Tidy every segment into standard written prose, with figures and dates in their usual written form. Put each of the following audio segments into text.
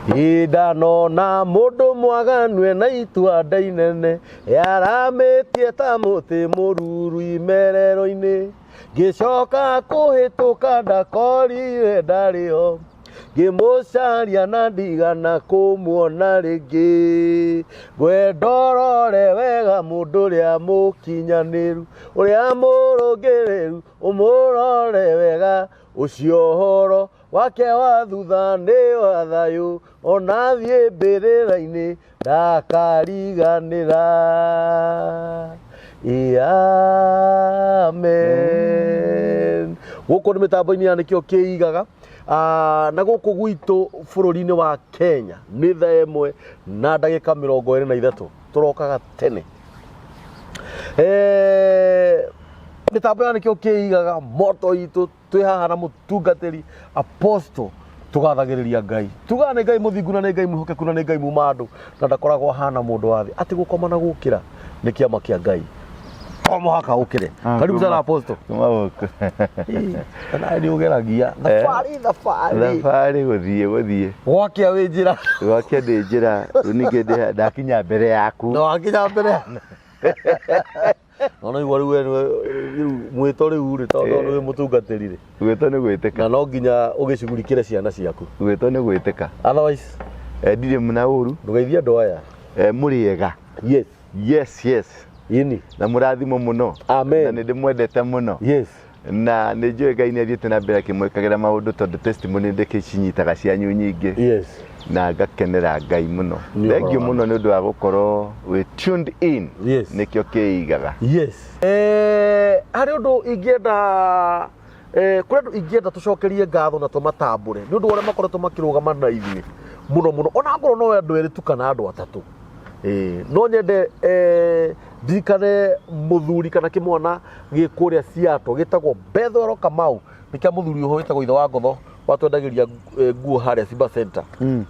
Ndanona mũndũ mwaganu ena itua inene yaramĩtie ta mũtĩ mũruru imerero-inĩ, ngĩcoka kũhĩtũka ndakorire ndarĩ ho, ngĩmũcaria na ndigana kũmuona rĩngĩ. Ngwenda ũrore wega mũndũ ũrĩa mũkinyanĩru, ũrĩa mũrũngĩrĩru, ũmũrore wega, ũcio ũhoro wake wa thutha nĩ wa thayũ, ona athiĩ mbĩrĩra-inĩ ndakariganĩra. Amen. Gũkũ nĩ mĩtambo-inĩ ya nĩkĩo kĩigaga. Na gũkũ gwitũ bũrũri-inĩ wa Kenya nĩ thaa 1 na ndagĩka 23, tũrokaga tene. Mĩtambo ya nĩkĩo kĩigaga moto itũ twĩ haha na mũtungatĩri apostle, tũgathagĩrĩria Ngai, tugaga nĩ Ngai mũthingu na nĩ Ngai mwĩhokeku na nĩ Ngai muma andũ na ndakoragwo ahana mũndũ wa thĩ, atĩ gũkoma na gũkĩra nĩ kĩama kĩa Ngai, to mũhaka ũkĩre. Karibu sana, apostle. Kuma gũkũ. Nawe nĩ ũgeragia thabarĩ thabarĩ. Thabarĩ gũthiĩ gũthiĩ. Gwakĩa wĩ njĩra. Gwakĩa ndĩ njĩra. Rĩu ningĩ ndakinya mbere yaku. Na wakinya mbere no igua rĩu we rĩu mwĩto rĩu rĩ, tondũ nĩ wĩ mũtungatĩri rĩ. Gwĩtwo nĩ gwĩtĩka. Na no nginya ũgĩcugurikĩre ciana ciaku. Gwĩtwo nĩ gwĩtĩka. Otherwise? Ndirĩ na ũru. Ndũgeithie andũ aya. Mũrĩ ega? Yes. Yes. Ini. Na mũrathimo mũno. Amen. Na nĩ ndĩmwendete mũno. Na nĩ njũĩ Ngai nĩ athiĩte na mbere akĩmwĩkagĩra maũndũ, tondũ testimony ndĩkĩcinyitaga cianyu nyingĩ. Na ngakenera Ngai mũno. Nĩ ũhoro Thank you wa mũno nĩ ũndũ wa gũkorwo wĩ tuned in. Nĩkĩo kĩigaga. Yes. Harĩ ũndũ ingĩenda, kũrĩ andũ ingĩenda tũcokerie ngatho na tũmatambũre nĩ ũndũ wa ũrĩa makoretwo makĩrũgama na ithuĩ mũno mũno, ona ngorwo no andũ erĩ tu kana andũ atatũ. No nyende ndirikane mũthuri kana kĩmwana gĩ kũrĩa Seattle gĩtagwo Bethwell Kamau, nĩ kĩa mũthuri ũyũ wĩtagwo ithe wa ngotho watwendagĩria nguo harĩa Simba Center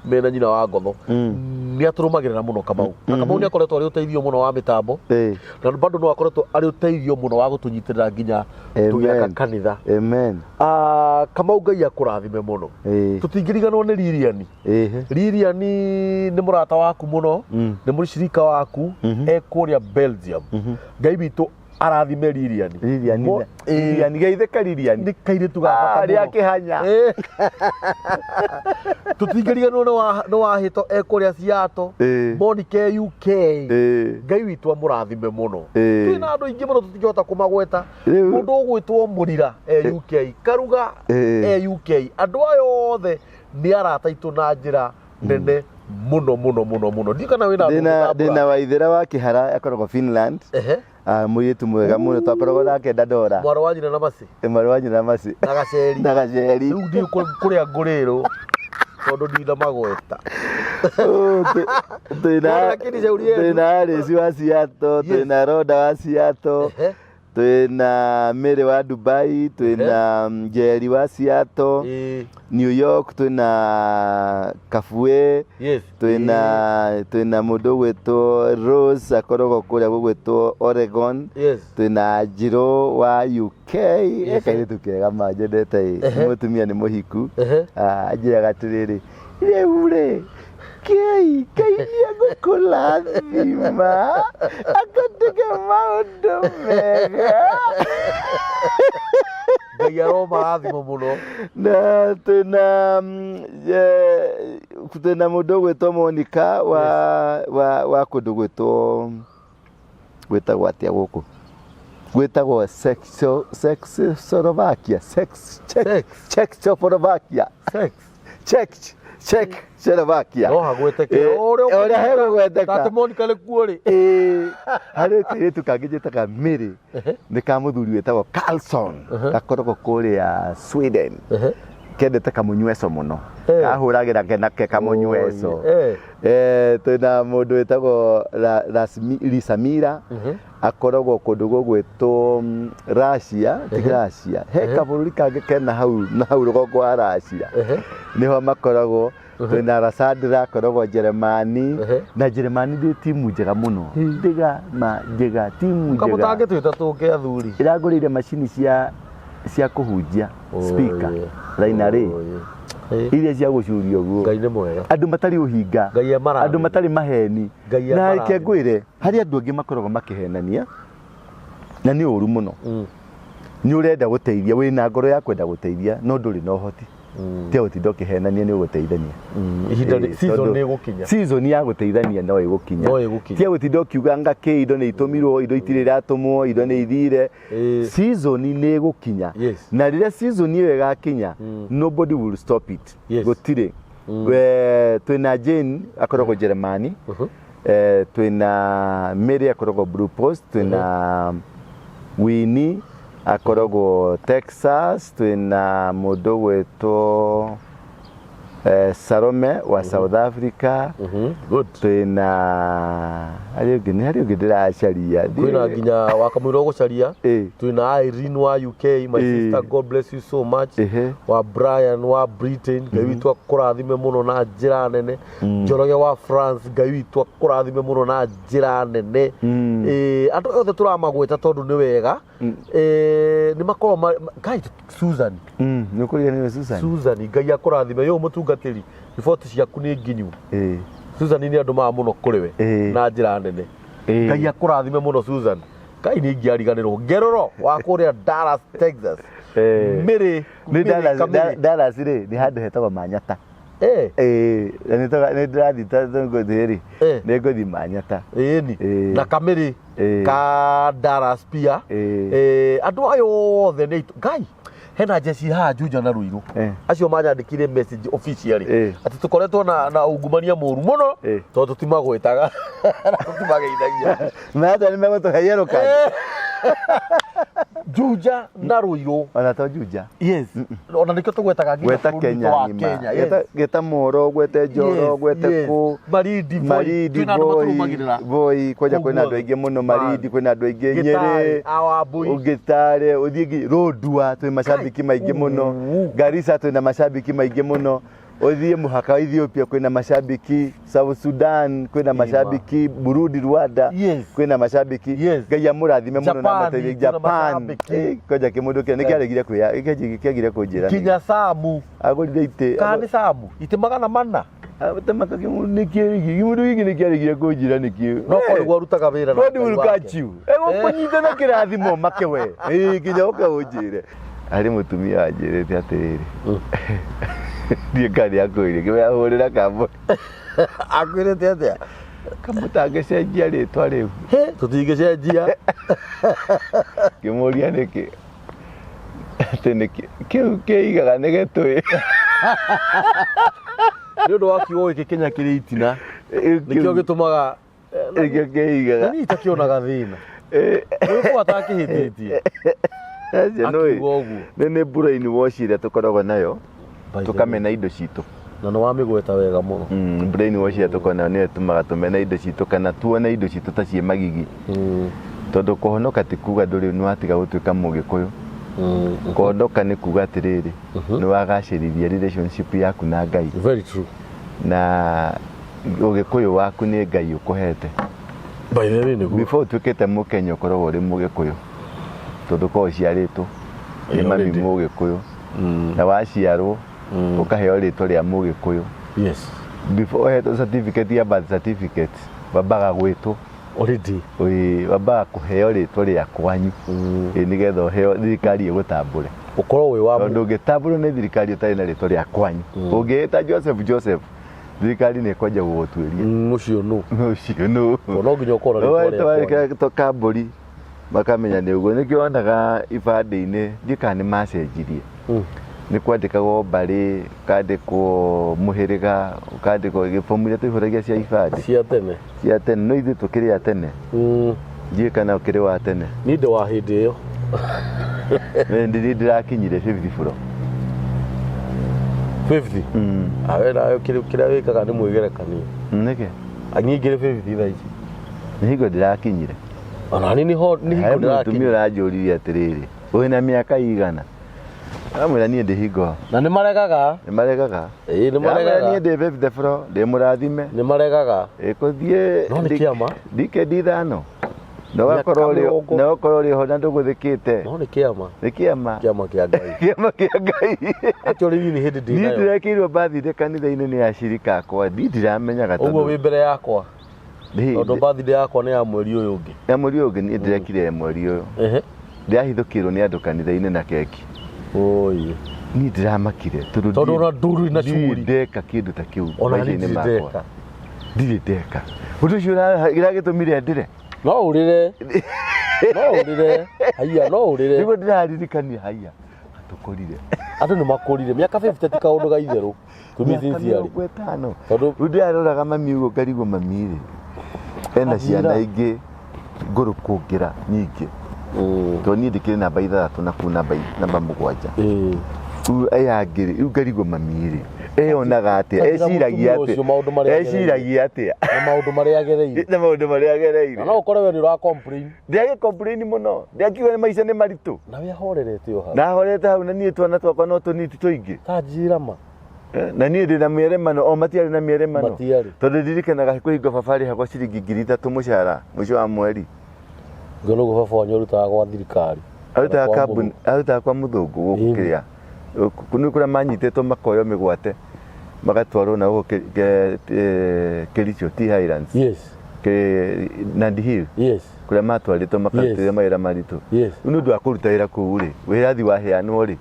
mena nyina wa ngotho. Nĩ atũrũmagĩrĩra mũno Kamau, na Kamau nĩ akoretwo arĩ ũteithio mũno wa mĩtambo na bado no akoretwo arĩ ũteithio mũno wa gũtũnyitĩrĩra nginya tũgĩaka kanitha. Amen. Kamau, Ngai akũrathime mũno. Tũtingĩriganwo nĩ Lilian. Lilian nĩ mũrata waku mũno, nĩ mũcirika waku, e kũrĩa Belgium. Ngai witũ arathime Lilian. Lilian. Lilian geithĩka Lilian. Nĩ kairĩtu ga bata rĩa mũno. Kĩhanya. Tũtingĩriganĩrwo nĩ wahĩto e kũrĩa Seattle. Monica e UK. Ngai witũ amũrathime mũno. Twĩna andũ aingĩ mũno tũtingĩhota kũmagweta. Mũndũ ũgwĩtwo Mũrira e UK, Karuga e UK, andũ aya othe nĩ arata aitũ na njĩra nene mũno mũno mũno mũno. Ndiũ kana wĩna andũ Ndĩna ũngĩtambũra. Ndĩna Waithĩra wa Kĩhara, akoragwo Finland. Mũirĩtu mwega mũno twakoragwo nake Dandora. Mwarĩ wa nyina na Maci. Mwarĩ wa nyina na Maci. Na Gaceri. Na Gaceri. Rĩu ndiũ kũrĩa ngũrĩrwo tondũ ndina magweta. Twĩna Bwana, lakini shauri yenu. Twĩna Alice wa Seattle, twĩna Roda wa Seattle, twĩna Mary wa Dubai, twĩna Njeri wa Seattle, New York twĩna Kabue, twĩna mũndũ ũgwĩtwo Rose, akoragwo kũrĩa gũgwĩtwo Oregon, twĩna Njirũ wa UK, kairĩtu kega ma nyendete ĩ, mũtumia nĩ mũhiku. Anjĩraga atĩrĩrĩ, rĩu rĩ kĩi Ngai nĩ egũkũrathima akũtige maũndũ mega. Ngai aromarathimo mũno. Na twĩna mũndũ ũgwĩtwo Monica wa kũndũ gwĩtagwo atĩa gũkũ gwĩtagwo Czechoslovakia, Sex Czech Czechoslovakia. Sex. Czech Slovakia. No hagweteke. Ũrĩa hegũgweteka. Atĩ Monica nĩ kuo rĩ. Harĩ kairĩtu kangĩ njĩtaga Mary, nĩ ka mũthuri wĩtagwo Carlson, gakoragwo kũrĩa Sweden, kendete kamũnyweco mũno, kahũragĩra kenake kamũnyweco. Twĩna mũndũ wĩtagwo Lisamira, akoragwo kũndũ gũgwĩtwo Russia, ti Russia, he kabũrũri kangĩ kena hau na hau rũgongo wa Russia, nĩho makoragwo. Twĩna Rasandra, akoragwo Jeremani, na Jeremani ndĩ timu njega mũno, njega ma njega, timu njega. Kamũtangĩtwĩta tũke athuri. Ĩrangũrĩire macini cia kũhunjia, speaker raina rĩ. Iria cia gũcuria ũguo. Ngai nĩ mwega. Andũ matarĩ ũhinga. Ngai amarathime. Andũ matarĩ maheni. Ngai Na reke amarathime. ngwĩre, harĩ andũ angĩ makoragwo makĩhenania na nĩ ũru mũno. Nĩ ũrenda gũteithia, wĩna ngoro ya kwenda gũteithia, no ndũrĩ na ũhoti. Tiga gũtinda ũkĩhenania nĩ ũgũteithania. Ihinda season Tondũ nĩ ĩgũkinya. Season ya gũteithania no ĩgũkinya. No ĩgũkinya. Tiga gũtinda ũkiuga anga kĩ indo nĩ itũmirwo, indo itirĩ iratũmwo, indo nĩ ithire. Season nĩ ĩgũkinya. Na rĩrĩa season ĩyo ĩgakinya, nobody will stop it. Gũtirĩ. Twĩna Jane akoragwo Jeremani. Twĩna Mary akoragwo Blue Post, twĩna Winnie akoragwo Texas, twĩna mũndũ ũgwĩtwo Salome wa South Africa. Good. Twĩna harĩ ũngĩ, nĩ harĩ ũngĩ ndĩracaria. Kwĩna nginya wakamũira ũgũcaria. Twĩna Irene wa UK, my sister, God bless you so much. Wa Brian wa Britain, Ngai witũ akũrathime mũno na njĩra nene. Njoroge wa France, Ngai witũ akũrathime mũno na njĩra nene. Andũ othe tũramagweta tondũ nĩ wega. Nĩ makoragwo Ngai Susan. Nĩ ũkũriganĩrwo Susan. Susan, Ngai akũrathime yo mũtungatĩri. Riboti ciaku nĩ nginyu. Susan nĩ andũ maa mũno kũrĩ we na njĩra nene. Ngai akũrathime mũno Susan. Ngai nĩ ingĩariganĩrwo. Ngeroro wa kũrĩa Dallas, Texas. Mĩrĩ, Nĩ Mĩrĩ Dallas, Kamĩrĩ. Dallas rĩ, nĩ handũ hetagwo Manyata. Nĩ ndĩrathiĩ ngũthiĩ rĩ, nĩ ngũthiĩ Manyata. Ĩni. Na Kamĩrĩ ka Dallas pia. Andũ ayo othe nĩ Ngai hena jeci haha Juja na Ruiru. Acio manyandĩkire message officially atĩ tũkoretwo na ungumania mũru mũno tondũ tũtimagwĩtaga na tũtimageithagia. Manyata nĩ megũtũhe yellow card. Juja na Ruiru. Ona to Juja. Yes. Ona nĩkĩo tũgwetaga nginya Gweta bũrũri Kenya witũ wa ng'ima. Kenya, yes. Geta Moro, gwete Njoro, gwete kũ. Marindi, Voi. Marindi, Twĩna andũ Voi, matũrũmagĩrĩra. Voi, kwanja Kũu kwĩna andũ guothe. aingĩ mũno Marindi, kwĩna andũ aingĩ Gĩtarĩ, Nyĩrĩ, Awambui. Gĩtarĩ, ũthiĩ nginya Rũndua twĩ macambĩki maingĩ mũno, Garissa twĩna macambĩki maingĩ mũno, ũthiĩ mũhaka wa Ethiopia kwĩna macambĩki, South Sudan kwĩna macambĩki, Burundi, Rwanda kwĩna macambĩki. Ngai amũrathime mũno na Japan, amateithie. kwĩna Japan, macambĩki. kwanja kĩmũndũ kĩrĩa nĩkĩaregire kwĩya, kĩagire kũnjĩra. Nginya Samu. Agũrire itĩ. Kana nĩ Samu? Itĩ 400. Kĩmũndũ gĩkĩ nĩkĩaregire kũnjĩra nĩkĩ. No korwo nĩguo arutaga wĩra na God Ngai will wake. catch you. Egũkũnyita na kĩrathimo make we. Nginya ũke ũnjĩre. Harĩ mũtumia wanjĩrĩte atĩrĩrĩ. Ndiĩ kana nĩakwĩrire, kĩmwe ahũrĩra kambũ. Akwĩrĩte atĩa? Kamũtangĩcenjia rĩtwa rĩu. Tũtingĩcenjia. Ngĩmũria nĩkĩ. Atĩ nĩkĩ kĩu kĩigaga nĩ gĩtũĩ. Nĩ ũndũ wa kiugo gĩkĩ Kenya kĩrĩ itina. Nĩkĩo gĩtũmaga Nĩkĩo kĩigaga. Na niĩ itakĩonaga thĩna. Mwĩkũ atakĩhĩtĩtie. Acio nĩ Akiuga ũguo. Nĩ brain wash ĩrĩa tũkoragwo nayo By the tũkamena indo citũ. Na nĩ wamĩgweta wega mũno. Brain wash ĩrĩa tũkoragwo nayo nĩyo ĩtũmaga tũmene indo citũ kana tuone indo citũ ta ciĩ magigi. Tondũ kũhonoka ti kuga ndũrĩ nĩ watiga gũtuĩka mũgĩkũyũ. Kũhonoka nĩ kuga atĩrĩrĩ, nĩ wagacĩrithia relationship yaku na Ngai. Very true. Na ũgĩkũyũ waku nĩ Ngai ũkũhete. By the way, nĩguo. Before ũtuĩkĩte mũkenya ũkoragwo ũrĩ mũgĩkũyũ. Tondũ ũkoragwo ũciarĩtwo nĩ mami Already. mũgĩkũyũ. Na waciarwo ũkaheo rĩtwa rĩa mũgĩkũyũ. Yes. Before ũhetwo certificate ya birth certificate wambaga gwĩtwo. Already. Wambaga kũheo rĩtwa rĩa kwanyu. Nĩgetha ũheo thirikari ĩgũtambũre. Ũkorwo wĩ wa Tondũ ũngĩtambũrwo nĩ thirikari ũtarĩ na rĩtwa rĩa kwanyu. Ũngĩĩta Joseph Joseph thirikari nĩ ĩkwanjia gũgũtuĩria. Ũcio nũ? Ũcio nũ? No nginya ũkorwo na rĩtwa rĩa kwanyu. Kambũri makamenya nĩ ũguo. Nĩkĩo wonaga ibandĩ-inĩ ndiũĩ kana nĩ macenjirie. Nĩ kwandĩkagwo mbarĩ, ũkandĩkwo mũhĩrĩga, ũkandĩkwo bomu iria tũihũragia cia ibandĩ. Cia tene. Cia tene, no ithuĩ tũkĩrĩ a tene. Ndiũĩ kana ũkĩrĩ wa tene. Niĩ ndĩ wa hĩndĩ ĩyo. Niĩ ndĩrakinyire fifth floor. Fifth? Awe nawe kĩrĩa wĩkaga nĩ mwĩgerekanio. Nĩkĩ? Niĩ ngĩrĩ fifth thaa ici. Nĩ hingo ndĩrakinyire. Ona niĩ nĩho nĩ hingo He mũtumia ndĩrakinyire. ũranjũririe atĩrĩrĩ, wĩna mĩaka igana? Amwĩra niĩ ndĩ hingo. Na nĩ maregaga. Nĩ maregaga. Ĩĩ nĩ maregaga. Amwĩra niĩ ndĩ fifth floor, ndĩ mũrathime. Nĩ maregaga. Ĩkũthiĩ No nĩ kĩama. Ndikendi ithano. Na ũgakorwo Mĩaka ũrĩ mĩrongo. na ũgakorwo ũrĩ ho na ndũgũthĩkĩte. No nĩ kĩama. Nĩ kĩama. Kĩama kĩa Ngai. Kĩama kĩa Ngai. Actually niĩ nĩ hĩndĩ ndĩ Niĩ nayo. ndĩrekĩirwo birthday kanitha-inĩ nĩ acirika akwa. Niĩ ndiramenyaga Ũguo wĩ mbere yakwa. Ndĩ- Tondũ birthday yakwa nĩ ya mweri ũyũ ũngĩ. ya mweri ũyũ ũngĩ niĩ ndĩrekire ya mweri ũyũ. Ehe. Ndĩrahithũkĩirwo nĩ andũ kanitha-inĩ na keki. Oi. Niĩ ndĩramakire tondũ Tondũ ona ndũrĩ na ndirĩ shughuli. ndeka kĩndũ ta kĩu Ona niĩ maica-inĩ ndirĩ makwa. ndeka. Ndirĩ ndeka. Ũndũ ũcio ũragĩtũmire ndĩre. No ũrĩre. No ũrĩre. Haiya no ũrĩre. Nĩguo ndĩraririkania haiya. Atũkorire. Andũ nĩ makũrire. Mĩaka 50 ti kaũndũ ga itherũ. To be Mĩaka sincere. 50. Tondũ Rĩu ndĩraroraga mami ũguo ngarigwo mami rĩ. Ena ciana ingĩ ngũrũ kũngĩra nyingĩ. Tondũ niĩ ndĩkĩrĩ namba 6 na kũu namba 7. Ĩĩ. Rĩu aya angĩ rĩ, rĩu ngarigwo mami rĩ. Eyonaga atĩa? Kanjĩra Eciragia mũtumia atĩa? ũcio maũndũ marĩa agereire. Eciragia atĩa? Na maũndũ marĩa agereire. Na maũndũ marĩa agereire. Na no ũkore we nĩ ũra complain. Ndĩragĩ complain mũno. Ndĩrakiuga nĩ maica nĩ maritũ. Na we ahorerete o hau. Na horete hau na niĩ twana twakwa no tũnini ti tũingĩ. Ta njĩra ma. Na niĩ ndĩ na mĩeremano o matiarĩ na mĩeremano. Matiarĩ. Tondũ ndirikanaga kũhingo baba arĩhagwo ciringi 3,000 mũcara mũico wa mweri. Ngona ũguo baba wanyu arutaga gwa thirikari. Arutaga Kwa kambuni, arutaga kwa mũthũngũ gũkũ Ĩni. kĩrĩa. Nĩ kũrĩa manyitĩtwo makoywo mĩgwate magatwarwo na gũkũ Kericho Tea Highlands. Yes. Nandi Hill Yes. kũrĩa matwarĩtwo makarutĩra Yes. mawĩra maritũ. Yes. Rĩu nĩ ũndũ wa kũruta wĩra kũu rĩ, wĩrathi waheanwo rĩ,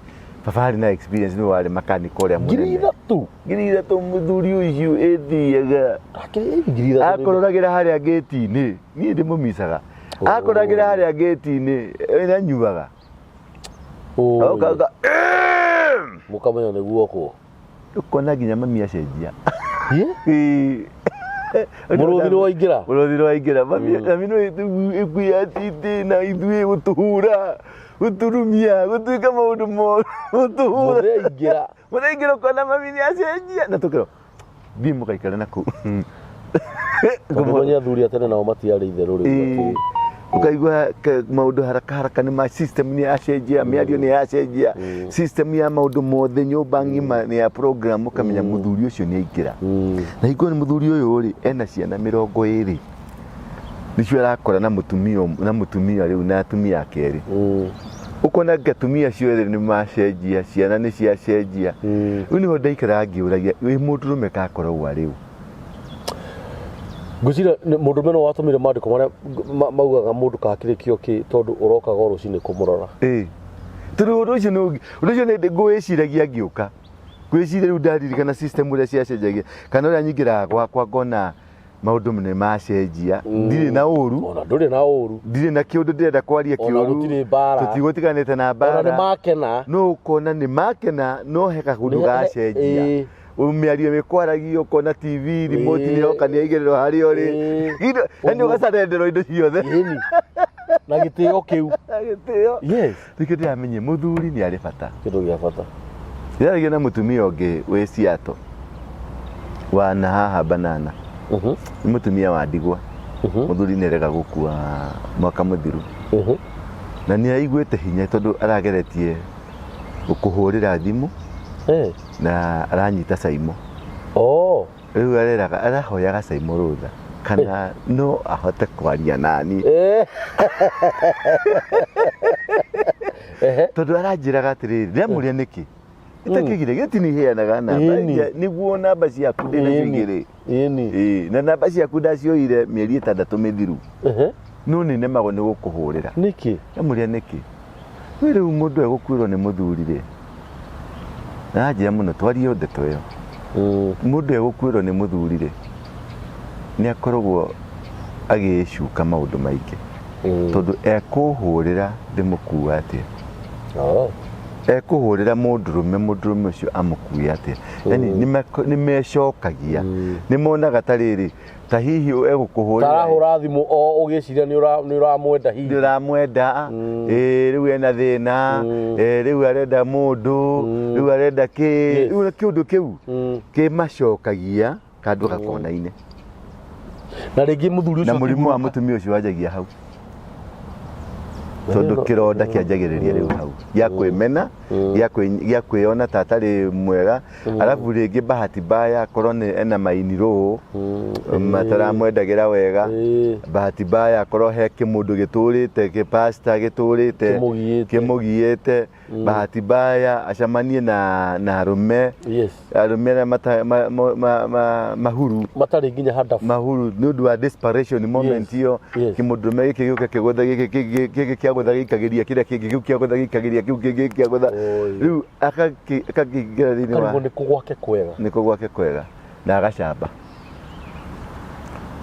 baba arĩ na experience nĩwe warĩ makanika ũrĩa mũnene. 3,000. 3,000 mũthuri ũcio ĩthiaga. Akĩrĩ 3,000. Akororagĩra harĩa ngĩti-inĩ, niĩ ndĩmũmicaga. Oh. Akororagĩra harĩa ngĩti-inĩ, anyuaga. Oi. Okauga, Mũkamenya nĩ guoko. ũkona nginya mami acenjia. Ĩ? Ĩĩ. Mũrũthi nĩ waingĩra? Mũrũthi nĩ waingĩra. Mami mami no ĩkuia atindĩ na ithuĩ gũtũhũra, gũtũrumia, gũtuĩka maũndũ moru, gũtũhũra. Mũthee aingĩra. Mũthee aingĩra ũkona mami nĩ acenjia. Na tũkĩrwo, thiĩ mũgaikare na kũu. Tondũ menye athuri a tene nao matiarĩ itherũ rĩu Ĩĩ. atĩ. Ũkaigua maũndũ haraka haraka nĩ ma system nĩ yacenjia, mĩario nĩ yacenjia, system ya maũndũ mothe nyũmba ng'ima nĩ ya program, ũkamenya mũthuri ũcio nĩ aingĩra. Na hingo nĩ mũthuri ũyũ rĩ, ena ciana 20 nĩcio arakora na mũtumia na mũtumia rĩu na atumia ake erĩ. Ũkona atumia acio erĩ nĩ macenjia, ciana nĩ ciacenjia. Rĩu nĩho ndaikaraga ngĩũragia, wĩ mũndũrũme kakoragwo arĩ ũ? Ngwĩciria mũndũrũme no watũmire maandĩko marĩa maugaga mũndũ kakĩrĩkio kĩ tondũ ũrokaga o rũcinĩ kũmũrora. Ĩĩ. Tondũ ũndũ ũcio nĩ ũndũ ũcio nĩ ngwĩciragia ngĩũka. Ngwĩciria rĩu ndaririkana system ũrĩa ciacenjagia kana ũrĩa nyingĩraga gwakwa ngona maũndũ nĩ macenjia. Ndirĩ na ũru. Ona ndũrĩ na ũru. Ndirĩ na kĩũndũ ndĩrenda kwaria Ona kĩũru. gũtirĩ mbara. Tũtigũtiganĩte na Ona mbara. nĩ makena. No ũkona nĩ makena no he kaũndũ Nĩ- gacenjia. ĩĩ. Mĩario ĩkwaragio ũkona TV remote Ĩĩ. nĩ yoka nĩ yaigĩrĩrwo harĩa ũrĩ. Ĩĩ. Yaani ũgacarenderwo indo ciothe. Ĩni. Na gĩtĩo kĩu. Na gĩtĩo. Yes. Nĩkĩo ndĩramenyire mũthuri nĩ arĩ bata. Kĩndũ gĩa bata. Ndĩraragia na mũtumia ũngĩ wĩ Seattle wa na haha banana. Nĩ mũtumia wa ndigwa. Mũthuri nĩ arega gũkua mwaka mũthiru. Na nĩ aiguĩte hinya tondũ arageretie kũhũrĩra thimũ na aranyita Saimo. Oh. Rĩu areraga arahoyaga Saimo rũtha kana no ahote kwaria nani. Tondũ aranjĩraga atĩrĩrĩ, ndĩramũria nĩkĩ? Itakĩgire gĩti nĩ iheanaga namba. Ĩni. Nĩguo namba ciaku ndĩnacio igĩrĩ. Ĩni. Ĩĩ, na namba ciaku ndacioire mĩeri 6 mĩthiru. No nĩ nemagwo nĩ gũkũhũrĩra. Nĩkĩ? Ndamũria nĩkĩ? We rĩu mũndũ egũkuĩrwo nĩ mũthuri rĩ. Na anjĩra mũno twarie ndeto ĩyo. Mũndũ egũkuĩrwo nĩ mũthuri rĩ, nĩ akoragwo agĩcuka maũndũ maingĩ. Tondũ ekũhũrĩra ndĩmũkue atĩa. Ekũhũrĩra mũndũrũme, mũndũrũme ũcio amũkue atĩa. Yaani nĩ mecokagia. Nĩ monaga ta rĩrĩ, ta hihi egũkũhũrĩra. Tarahũra thimũ o ũgĩciria nĩ ũramwenda hihi. Nĩ ũramwenda, ĩĩ rĩu ena thĩna, ĩĩ rĩu arenda mũndũ, rĩu arenda kĩ, rĩu kĩũndũ kĩu kĩmacokagia kandũ gakona-inĩ. Na rĩngĩ mũthuri ũcio Na mũrimũ wa akĩhurũka. mũtumia ũcio wanjagia hau. Tondũ kĩronda kĩanjagĩrĩria rĩu hau gĩa kwĩmena, gĩa kwĩona ta atarĩ mwega. Arabu rĩngĩ bahati mbaya akorwo nĩ ena mainirũ mataramwendagĩra wega. Bahati mbaya akorwo he kĩmũndũ gĩtũrĩte kĩpasta gĩtũrĩte Kĩmũgiĩte. Kĩmũgiĩte. Bahati mbaya acemanie na arũme, arũme arĩa mahuru, matarĩ nginya hadafu. Mahuru nĩ ũndũ wa desperation moment ĩyo. Kĩmũndũrũme gĩkĩ gĩũke kĩgũthe gĩkĩ kĩngĩ, gĩkĩ kĩagũtha gĩikagĩria kĩrĩa kĩngĩ, kĩu kĩagũtha gĩikagĩria kĩu kĩngĩ kĩagũtha. Rĩu akakĩingĩra thĩinĩ wa Karigwo nĩ kũ gwake kwega. Nĩkũ gwake kwega na agacamba.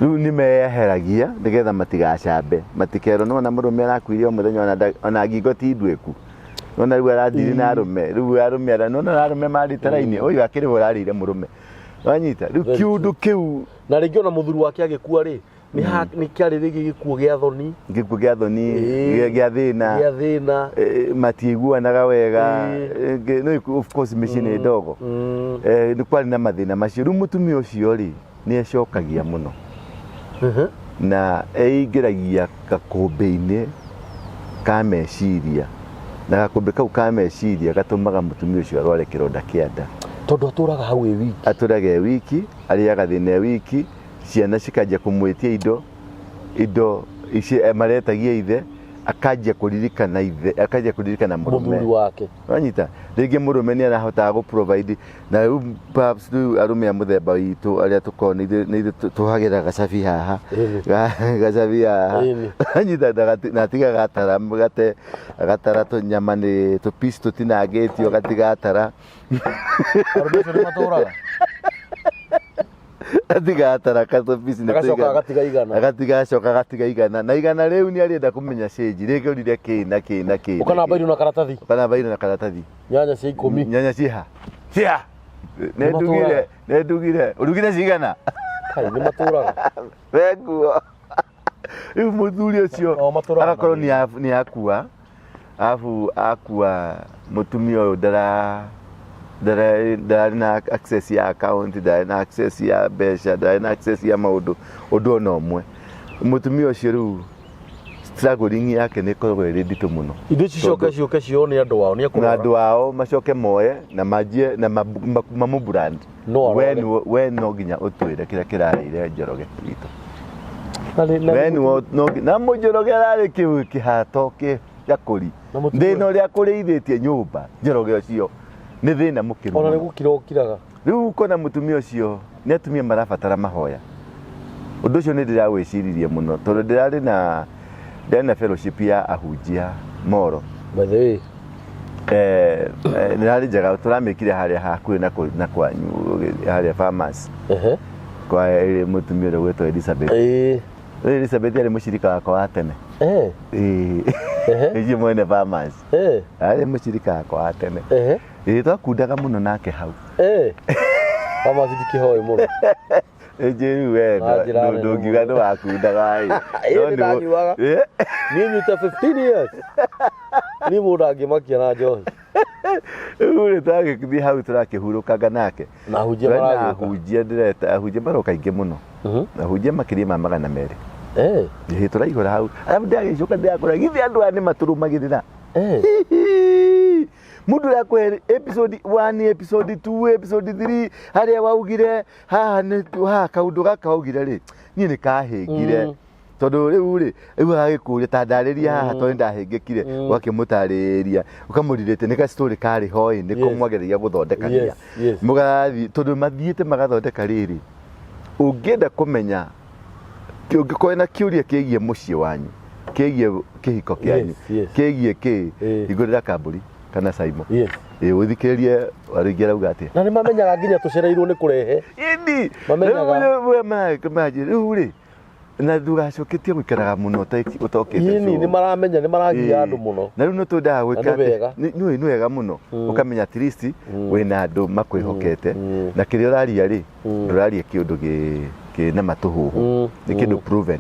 Rĩu nĩ meyeheragia nĩgetha matigacambe, matikerwo nĩwona mũrũme arakuire o mũthenya, ona ngingo ti nduĩku, nona rĩu arathire na arũme, rĩu arũme arĩa nona arũme marĩte raini ũyũ akĩrĩ we ũrarĩire mũrũme, wanyita rĩu Very. Kĩũndũ kĩu. Na rĩngĩ ona mũthuri wake agĩkua rĩ, nĩ kĩarĩ rĩngĩ gĩkuũ gĩa thoni. Gĩkuũ gĩa thoni, gĩa thĩna. Gĩa thĩna. Matiiguanaga wega. No of course mĩciĩ nĩ ndogo. Nĩ kwarĩ na mathĩna macio. Rĩu mũtumia ũcio rĩ, nĩ ecokagia mũno na eingĩragia gakũmbĩ-inĩ ka meciria, na gakũmbĩ kau ka meciria gatũmaga mũtumia ũcio arware kĩronda kĩa nda. Tondũ atũraga hau ĩ wiki. Atũraga e wiki, arĩaga thĩna e wiki, ciana cikanjia kũmwĩtia indo ici maretagia ithe, akanjia kũririkana ithe, akanjia kũririkana mũrũme. Mũthuri wake. Wanyita rĩngĩ mũrũme nĩ arahotaga gũ provide, na rĩu perhaps rĩu arũme a mũthemba witũ arĩa tũkoragwo nĩ ithuĩ tũhagĩra gacabi haha. Gacabi haha. Wanyita na atiga gatara mũgate, agatara tũnyama nĩ tũpiece tũtinangĩtio, agatiga atara. Arũme acio nĩ matũraga. Atiga atara katũpici nĩ Agacoka agatiga 100. Agatiga, acoka agatiga 100, na 100 rĩu nĩ arenda kũmenya change rĩngĩ ũrire kĩ na kĩ na kĩ na Ũkana kĩ. bairũ na karatathi. Ũkana bairũ na karatathi. Nyanya cia 10. Nyanya ciĩha ciĩha nĩ ndugire, nĩ ndugire, ũrugire cigana? Kai nĩ matũraga. Wenguo rĩu mũthuri ũcio O matũraga agakorwo na nĩ akua, arabu akua mũtumia ũyũ ndararĩ na access ya account, ndararĩ na access ya mbeca, ndararĩ na access ya maũndũ ũndũ ona ũmwe. Mũtumia ũcio rĩu struggling yake nĩ ĩkoragwo ĩrĩ nditũ mũno. Indo ici cicoke ciũke cio nĩ andũ ao nĩ Na ekũrwara. Andũ ao macoke moe na manjie na mamũbrand. No we arware. We no nginya ũtwĩre kĩrĩa kĩrarĩire Njoroge witũ. Na We nĩwe na mũnjoroge ararĩ kĩu kĩhato kĩ gĩakũri. Na mũtumia- Thĩna ũrĩa akũrĩithĩtie nyũmba Njoroge ũcio nĩ thĩna mũkĩru Ona nĩ mũno. gũkira ũkiraga. Rĩu ũkona mũtumia ũcio nĩ atumia marabatara mahoya. Ũndũ ũcio nĩ ndĩrawĩciririe mũno tondũ ndĩrarĩ na fellowship ya ahunjia Moro. By the way. Nĩ rarĩ njega, tũramĩkire harĩa hakuhĩ na kwanyu harĩa Farmers, kwa mũtumia ũrĩa ũgwĩtwo Elizabeth. Rĩu Elizabeth arĩ mũcirika wakwa wa tene. Ĩĩ. Ũcio mwene Farmers arĩ mũcirika wakwa wa tene. Ĩĩ, twakundaga mũno nake hau. Farmers ndikĩhoĩ mũno. Ĩnjĩ rĩu we Na njĩra nene ndũngiuga mũno. nĩ wakundaga ĩ. Ĩĩ, No nĩ ndanyuaga. Niĩ nyuĩte 15 years. Niĩ mũndũ angĩmakia na njohi. Rĩu rĩ twagĩthiĩ hau tũrakĩhurũkanga nake. Na ahunjia Twena maragĩũka. Ahunjia ndĩreta ahunjia maroka aingĩ mũno. Ahunjia makĩria ma 200. Ĩĩ, tũraihũra hau, arabu ndĩragĩcoka ndĩrakora githĩ andũ aya nĩ matũrũmagĩrĩra. Mũndũ ũrĩa akũhe episode 1, episode 2, episode 3, harĩa waugire haha nĩ haha kaũndũ gaka waugire rĩ, niĩ nĩ kahĩngire. Tondũ rĩu rĩ, rĩu agagĩkũria ta ndarĩria haha tondũ nĩ ndahĩngĩkire. Ũgakĩmũtarĩria, ũkamũrirĩte nĩ ka story karĩ ho ĩ, nĩko mwageragia gũthondekania. Mũgathiĩ tondũ mathiĩte magathondeka rĩrĩ, ũngĩenda kũmenya, ũngĩkorwo na kĩũria kĩgiĩ mũciĩ wanyu, kĩgiĩ kĩhiko kĩanyu, kĩgiĩ kĩ, hingũrĩra Kambũri kana Saimo. Ĩ, ũthikĩrĩrie Warũingĩ arauga atĩa. Na nĩ mamenyaga nginya tũcereirwo nĩ kũrehe. Ĩni. Mamenyaga. Rĩu rĩ, na ndũgacoketie gũikaraga mũno ũtokĩte Ĩni show. nĩ maramenya nĩ maragia andũ mũno. Na rĩu nĩ twendaga gwĩka Na nĩ atĩ- wega. Nĩ wega mũno ũkamenya at least wĩna andũ makwĩhokete, na kĩrĩa ũraria rĩ, ndũraria kĩũndũ kĩna matũhũhũ, nĩ kĩndũ proven.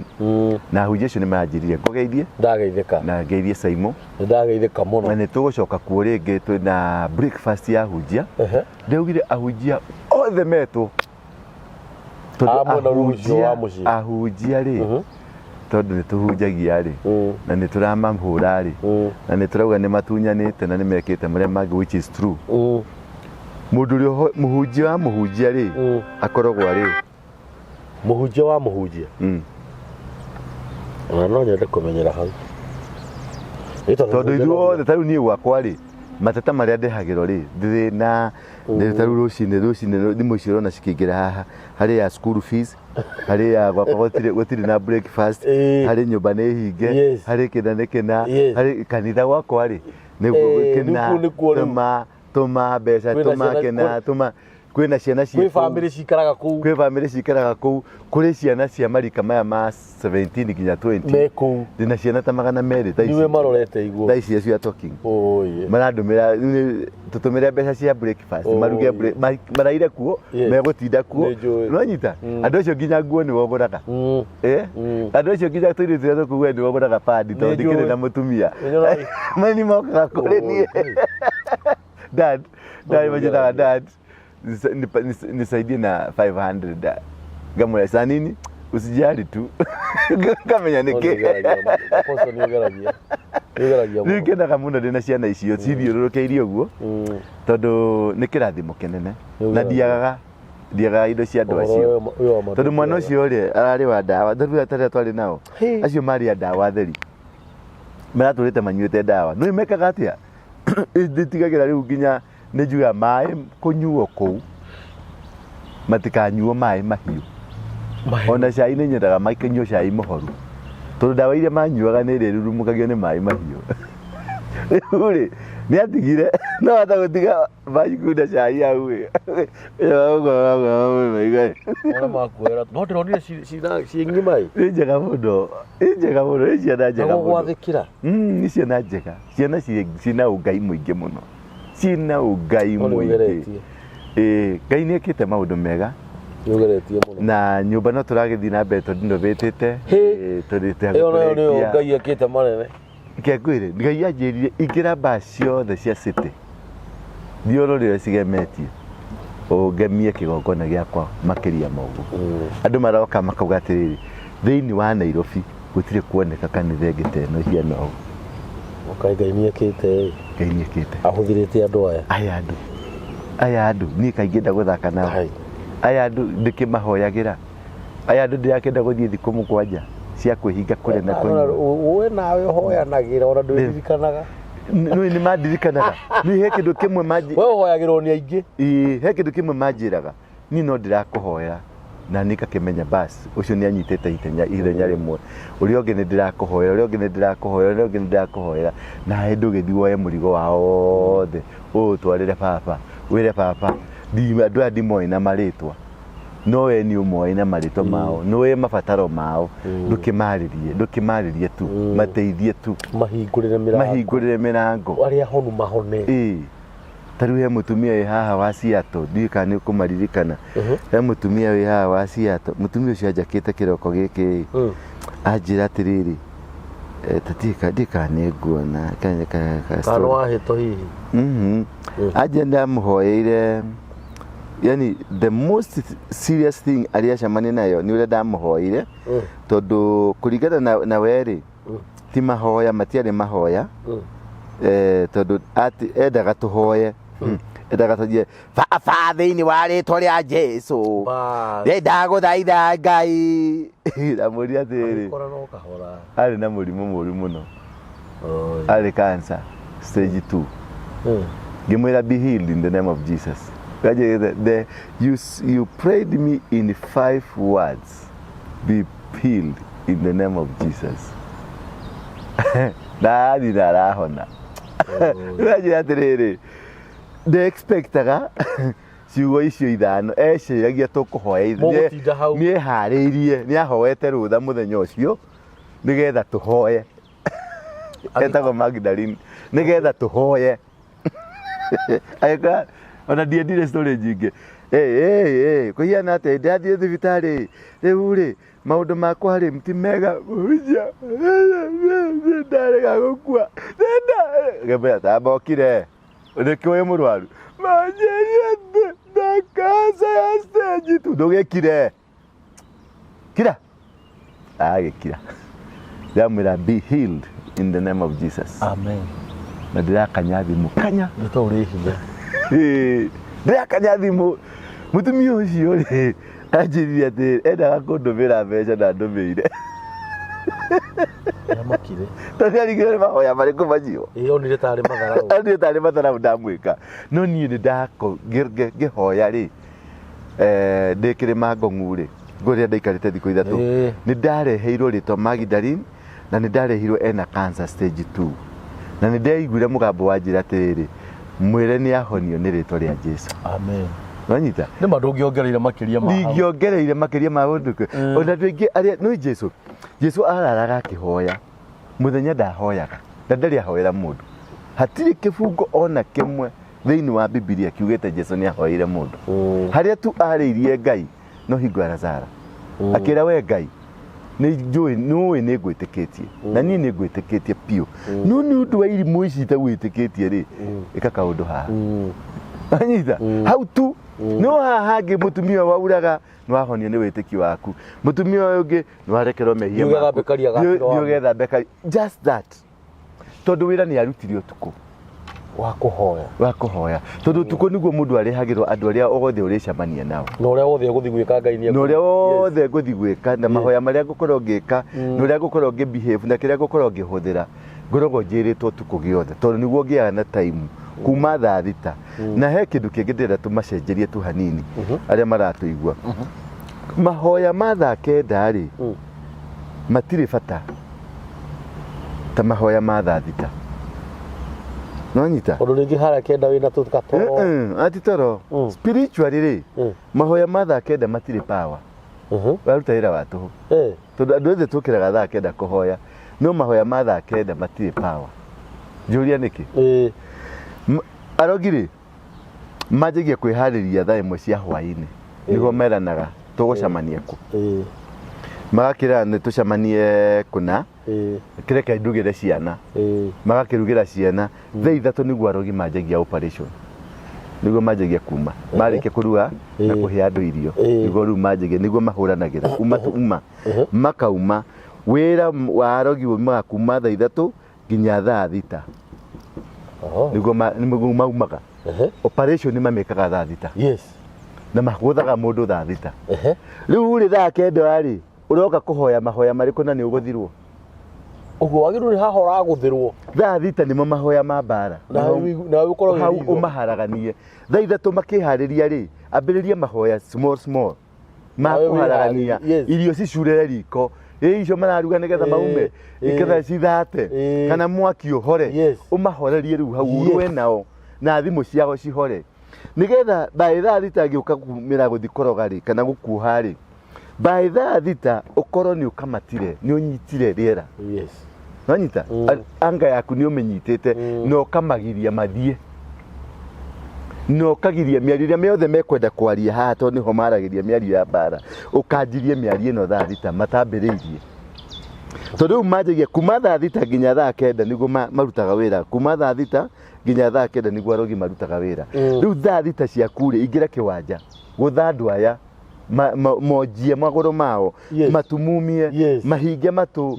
Na ahunjia acio nĩ maranjĩrire ngũgeithie. Ndageithĩka. Na ngeithie Saimo. Nĩ ndageithĩka mũno. Na nĩ tũgũcoka kuo rĩngĩ twĩna breakfast ya ahunjia. Ndaugire ahunjia othe metwo. Tondũ A mwena ũcio wa mũciĩ. Ahunjia rĩ, tondũ nĩ tũhunjagia rĩ, na nĩ tũramahũra rĩ, na nĩ tũrauga nĩ matunyanĩte na nĩ mekĩte marĩa mangĩ, which is true. Mũndũ ũrĩa mũhunjia wa mũhunjia rĩ, akoragwo arĩ Mũhunjia wa mũhunjia. Ona no nyende kũmenyera hau. Ĩ tondũ mũhunjia no ithuothe ta rĩu niĩ gwakwa rĩ, mateta marĩa ndehagĩrwo rĩ, thĩna ta rĩu rũcinĩ thimũ icio ũrona cikĩingĩra haha, harĩ ya school fees, harĩ ya gwakwa gũtirĩ na breakfast, harĩ nyũmba nĩ hinge, harĩ kĩna nĩ kĩna, harĩ kanitha gwakwa rĩ, nĩ kĩna, Rĩu kũu nĩkuo rĩu. tũma mbeca, Kwĩna tũma ciana- kĩna, tũma kwĩna ciana ciĩ kwĩ kũu. bamĩrĩ cikaraga kũu. Kwĩ bamĩrĩ cikaraga kũu, kũrĩ ciana cia marika maya ma 17 nginya 20 Me kũu. Ndĩna ciana ta 200 thaa ici. Niwe marorete igũrũ. Thaa ici as we are talking, Oye. marandũmĩra tũtũmĩre mbeca cia breakfast, maruge maraire kuo, megũtinda kuo. Nĩ njũĩ. Nĩwanyita andũ acio nginya nguo nĩ wogũraga. Andũ acio nginya tũirĩtu tũrĩa tũkuga nĩ wogũraga padi tondũ Nĩ ndikĩrĩ njũĩ. na mũtumia. Nĩ Mani mokaga kũrĩ niĩ, "Dad, dad," No, manjĩtaga, "Dad, nisaidie na 500." Dad, ngamwĩra, "Sa nini, usijali tu." Ngamenya nĩkĩ. Apostle, nĩ ũgeragia. Nĩ ũgeragia Rĩu mũno. ngenaga mũno ndĩna ciana icio cithiũrũrũkĩirie ũguo, tondũ nĩ kĩrathimo kĩnene. Nĩ Na ũgeragia. ndiagaga indo cia andũ Ũhoro acio, ũyũ wa ma tondũ mwana ndũtigaga. ũcio rĩ, ararĩ wa ndawa. Tondũ tarĩa twarĩ nao, acio marĩ a ndawa theri, maratũrĩte manyuĩte ndawa. Nĩ mekaga atĩa? Ndĩtigagĩra rĩu nginya nĩ njugaga maĩ kũnyuo kũu matikanyuo maĩ mahiũ. Mahiũ. Ona cai nĩ nyendaga makĩnyuo cai mũhoru, tondũ ndawa iria manyuaga nĩ ĩrĩa ĩrurumũkagio nĩ maĩ mahiũ. Rĩu rĩ, nĩ atigire no hata gũtiga makunda cai hau ĩ. Ona makuoera. No ndĩronire ciĩ ng'ima ĩ. Nĩ njega mũno, nĩ njega mũno, nĩ ciana Na njega mũno. gũgwathĩkĩra. Nĩ ciana njega, ciana ciĩna ũngai mũingĩ mũno, ciĩna ũngai No nĩ mũingĩ. ũgeretie. Ĩĩ, Ngai nĩ ekĩte maũndũ mega. Nĩ ũgeretie mũno. Na nyũmba no tũragĩthiĩ na mbere tondũ ndũbĩtĩte. Hĩ. Tũrĩte Ĩyo nayo nĩyo Ngai ekĩte manene. Ngwĩre, Ngai anjĩrire ingĩra mbaa ciothe cia city, thiũrũrĩre cigemetie, ũngemie kĩgongona gĩakwa makĩria ma ũguo. Andũ maroka makauga atĩrĩrĩ, thĩinĩ wa Nairobi gũtirĩ kuoneka kanitha ĩngĩ ta ĩno ĩhiana ũguo. Ũkai Ngai nĩ ekĩte ĩ. Ngai nĩ ekĩte. Ahũthĩrĩte andũ aya. Aya andũ niĩ kaingĩ gũthaka nao. Hai. Aya andũ ndĩkĩmahoyagĩra, aya andũ ndĩrakĩenda gũthiĩ thikũ 7 cia kwĩhinga kũrĩa na kũnyua. We nawe ũhoyanagĩra ona ndwĩririkanaga. Nĩ nĩ mandirikanaga. Nĩ he kĩndũ kĩmwe manji We ũhoyagĩrwo nĩ aingĩ. Ĩĩ, he kĩndũ kĩmwe manjĩraga, "Niĩ no ndĩrakũhoera," na niĩ ngakĩmenya bas ũcio nĩ anyitĩte itenya ithenya rĩmwe. "Ũrĩa ũngĩ nĩ ndĩrakũhoera, ũrĩa ũngĩ nĩ ndĩrakũhoera, ũrĩa ũngĩ nĩ ndĩrakũhoera, nawe ndũgĩthiĩ woe mũrigo wao othe ũũtwarĩre baba, wĩre baba andũ aya ndimoĩ na marĩtwa, no we nĩ ũmoĩ na marĩtwa mao, nĩũĩ mabataro mao, ndũkĩmarĩrie tu, mateithie tu." Mahingũrĩre mĩrango. Mahingũrĩre mĩrango. Arĩa honu mahone. Ĩĩ, ta rĩu he mũtumia wĩ haha wa Seattle, ndiũĩ kana nĩ ũkũmaririkana. He mũtumia wĩ haha wa Seattle, mũtumia ũcio anjakĩte kĩroko gĩkĩ ĩ, anjĩra atĩrĩrĩ, ta ndiũĩ kana nĩ nguona Kana story. wahĩto hihi. Anjĩra ndamũhoeire, yani the most serious thing arĩa acemania nayo nĩ ũrĩa ndamũhoeire, tondũ kũringana na we rĩ, ti mahoya, matiarĩ mahoya, tondũ endaga tũhoye, endaga tũthiĩ, "Baba, thĩinĩ wa rĩtwa rĩa Jesu, Bas. ndagũthaitha Ngai." Ndamũria atĩrĩrĩ, Agĩkora no kahora. Arĩ na mũrimũ mũru mũno. Oi. Arĩ cancer stage 2. Ngĩmwĩra, "Be healed in the name of Jesus." Anjĩrĩte, You prayed me in five words, 'Be healed in the name of Jesus,' na athi na arahona." Rĩu anjĩra atĩrĩrĩ, ndĩ-expectaga ciugo icio ithano, eciragia tũkũhoya Mũgũtinda hau. Nĩ eharĩirie, nĩ ahoete rũtha mũthenya ũcio nĩgetha tũhoye. Etagwo Magdalene, nĩgetha tũhoye. Agĩkora ona ndiendire story nyingĩ. Kũhiana atĩa? Ndathiĩ thibitarĩ rĩu rĩ, maũndũ makwa rĩ ti mega, mũhunjia, ndarega gũkua. Ngĩmwĩra, "Tamba ũkire, nĩkĩ wĩ mũrwaru?" "Manjĩrire na cancer ya stage 2." "Ndũgĩkire, kira." Agĩkira. Ndamwĩra, "Be healed in the name of Jesus." Amen. Na ndĩrakanya thimũ kanya. Nĩ to ũrĩ hinya. Ĩĩ, ndĩrakanya thimũ. Mũtumia ũcio rĩ, anjĩrire atĩ endaga kũndũmĩra mbeca na ndũmĩire. Nĩamakire. Tondũ arigirwo nĩ mahoya marĩkũ macio. Ĩ, onire tarĩ matharau. Niĩ tarĩ matharau ndamwĩka, no niĩ nĩ ndako ngĩhoya rĩ, ndĩ kĩrĩma Ngong'u rĩ, ngũrĩa ndaikarĩte thikũ 3, nĩ ndareheirwo rĩtwa Magdalene, na nĩ ndareheirwo ena cancer stage 2, na nĩ ndaiguire mũgambo wa njĩra atĩrĩrĩ, "Mwĩre nĩ ahonio nĩ rĩtwa rĩa Jesu." Amen. Wanyita? Nĩ ma ndũngĩongereire makĩria ma hau. Ndingĩongereire makĩria ma ũndũ. Ona andũ aingĩ arĩa no Jesu araraga akĩhoya mũthenya, ndahoyaga na ndarĩ ahoera mũndũ. Hatirĩ kĩbungo ona kĩmwe thĩinĩ wa Bibilia kiugĩte Jesu nĩ ahoeire mũndũ. Harĩa tu arĩirie Ngai no hingo ya Lazaro, akĩra, "We Ngai, nĩ njũĩ nĩũĩ nĩ ngwĩtĩkĩtie, na niĩ nĩ ngwĩtĩkĩtie biũ, no nĩ ũndũ wa irimũ ici itagwĩtĩkĩtie rĩ, ĩka kaũndũ haha." Anyita hau tu. No haha hangĩ, mũtumia ũyũ wauraga, nĩwahonio nĩ wĩtĩkio waku. Mũtumia ũyũ ũngĩ, nĩwarekerwo mehia Thiĩ ũgethambe karia ga Thiĩ- Siloamu. Thiĩ ũgethambe karia, just that, tondũ wĩra nĩ arutire ũtukũ. Wa kũhoya. Wa kũhoya, tondũ ũtukũ nĩguo mũndũ arehagĩrwo andũ arĩa othe ũrĩcemania nao. Na ũrĩa wothe ũgũthiĩ gwĩka, Ngai nĩ Na ũrĩa wothe ngũthiĩ gwĩka, na mahoya marĩa ngũkorwo ngĩka, na ũrĩa ngũkorwo ngĩ behave, na kĩrĩa ngũkorwo ngĩhũthĩra, ngoragwo njĩrĩtwo ũtukũ gĩothe, tondũ nĩguo ngĩaga na time kuma thaa 6. Na he kĩndũ kĩngĩ ndĩrenda tũmacenjerie tu hanini arĩa maratũigua. Mahoya ma thaa 9 rĩ, matirĩ bata ta mahoya ma thaa 6. Nonyita? Tondũ rĩngĩ harĩa 9 wĩna tũgatoro. Ati toro. Spiritually rĩ, mahoya ma thaa 9 matirĩ power. Waruta wĩra wa tũhũ, tondũ andũ othe tũkĩraga thaa 9 kũhoya, no mahoya ma thaa 9 matirĩ power. Njũria nĩkĩ. Arogi rĩ, manjagia kwĩharĩria thaa 1 cia hwaĩ-inĩ, nĩguo meranaga tũgũcemania kũ. Magakĩra nĩ tũcemanie kũna, kĩreke ndugĩre ciana. Magakĩrugĩra ciana thaa 3, nĩguo arogi manjagia operation, nĩguo manjagia kuma marĩkia kũruga na kũhe andũ irio, nĩguo rĩu manjagia, nĩguo mahũranagĩra uma tu uma makauma. Wĩra wa arogi umaga kuma thaa 3 nginya thaa 6. Nĩguo maumaga. Operation nĩ mamĩkaga thaa 6. Na mahũthaga mũndũ thaa 6. Rĩu rĩ, thaa 9 rĩ, ũroka kũhoya mahoya marĩkũ na nĩ ũgũthirwo? Ũguo wagĩrĩirwo nĩ haha ũragũthĩrwo. Thaa 6 nĩmo mahoya ma mbara. Nawe ũkorwo wĩ Hau ritho. ũmaharaganie. Thaa 3 makĩharĩria rĩ, ambĩrĩria mahoya small small ma Nawe kũharagania. wĩharĩrie, yes. Irio cicurĩre riko, ĩ icio mararuga nĩgetha maume, nĩgetha cithate kana mwaki ũhore. Ũmahorerie rĩu hau, ũrũe nao na thimũ ciao cihore, nĩgetha by thaa 6 ngĩũka kumĩra gũthi kũroga rĩ, kana gũkuoha rĩ, by thaa 6 ũkorwo nĩ ũkamatire, nĩ ũnyitire rĩera. Nonyita? Anga yaku nĩ ũmĩnyitĩte, na ũkamagiria mathiĩ, na ũkagiria mĩario ĩrĩa mĩothe mekwenda kwaria haha, tondũ nĩho maragĩria mĩario ya mbara. Ũkanjirie mĩario ĩno thaa 6 matambĩrĩirie, tondũ rĩu manjagia kuma thaa 6 nginya thaa 9 nĩguo marutaga wĩra. Kuma thaa 6 nginya thaa 9 nĩguo arogi marutaga wĩra. Rĩu thaa 6 ciaku rĩ, ingĩra kĩwanja gũtha andũ aya monjie magũrũ mao, matumumie, mahinge matũ,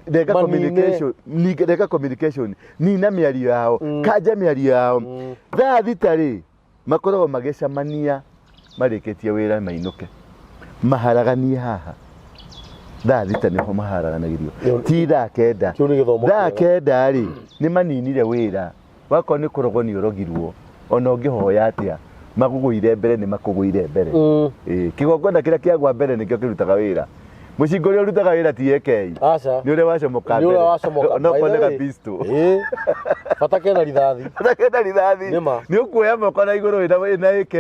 rega Manine. Communication, rega communication, nina mĩario yao, kanja mĩario yao. Thaa 6 rĩ, makoragwo magĩcemania marĩkĩtie wĩra mainũke, maharaganie haha. Thaa 6 nĩho maharaganagĩrio, ti thaa 9. Kĩu nĩ gĩthomo Thaa kĩega. 9 rĩ, nĩ maninire wĩra. Wakorwo nĩ kũrogwo nĩ ũrogirwo, ona ũngĩhoya atĩa, magũgũire mbere, nĩ makũgũire mbere. Ĩĩ, kĩgongona kĩrĩa kĩagwa mbere nĩkĩo kĩrutaga wĩra. Mũcinga ũrĩa ũrutaga wĩra ti AK. Aca. Nĩ ũrĩa wacomoka Nĩ mbere. ũrĩa wacomoka. No By the kone way, pistol. Bata kena rithathi. Kenda rithathi. Nĩ ma. Nĩ ũkuoya moko na igũrũ wĩna AK.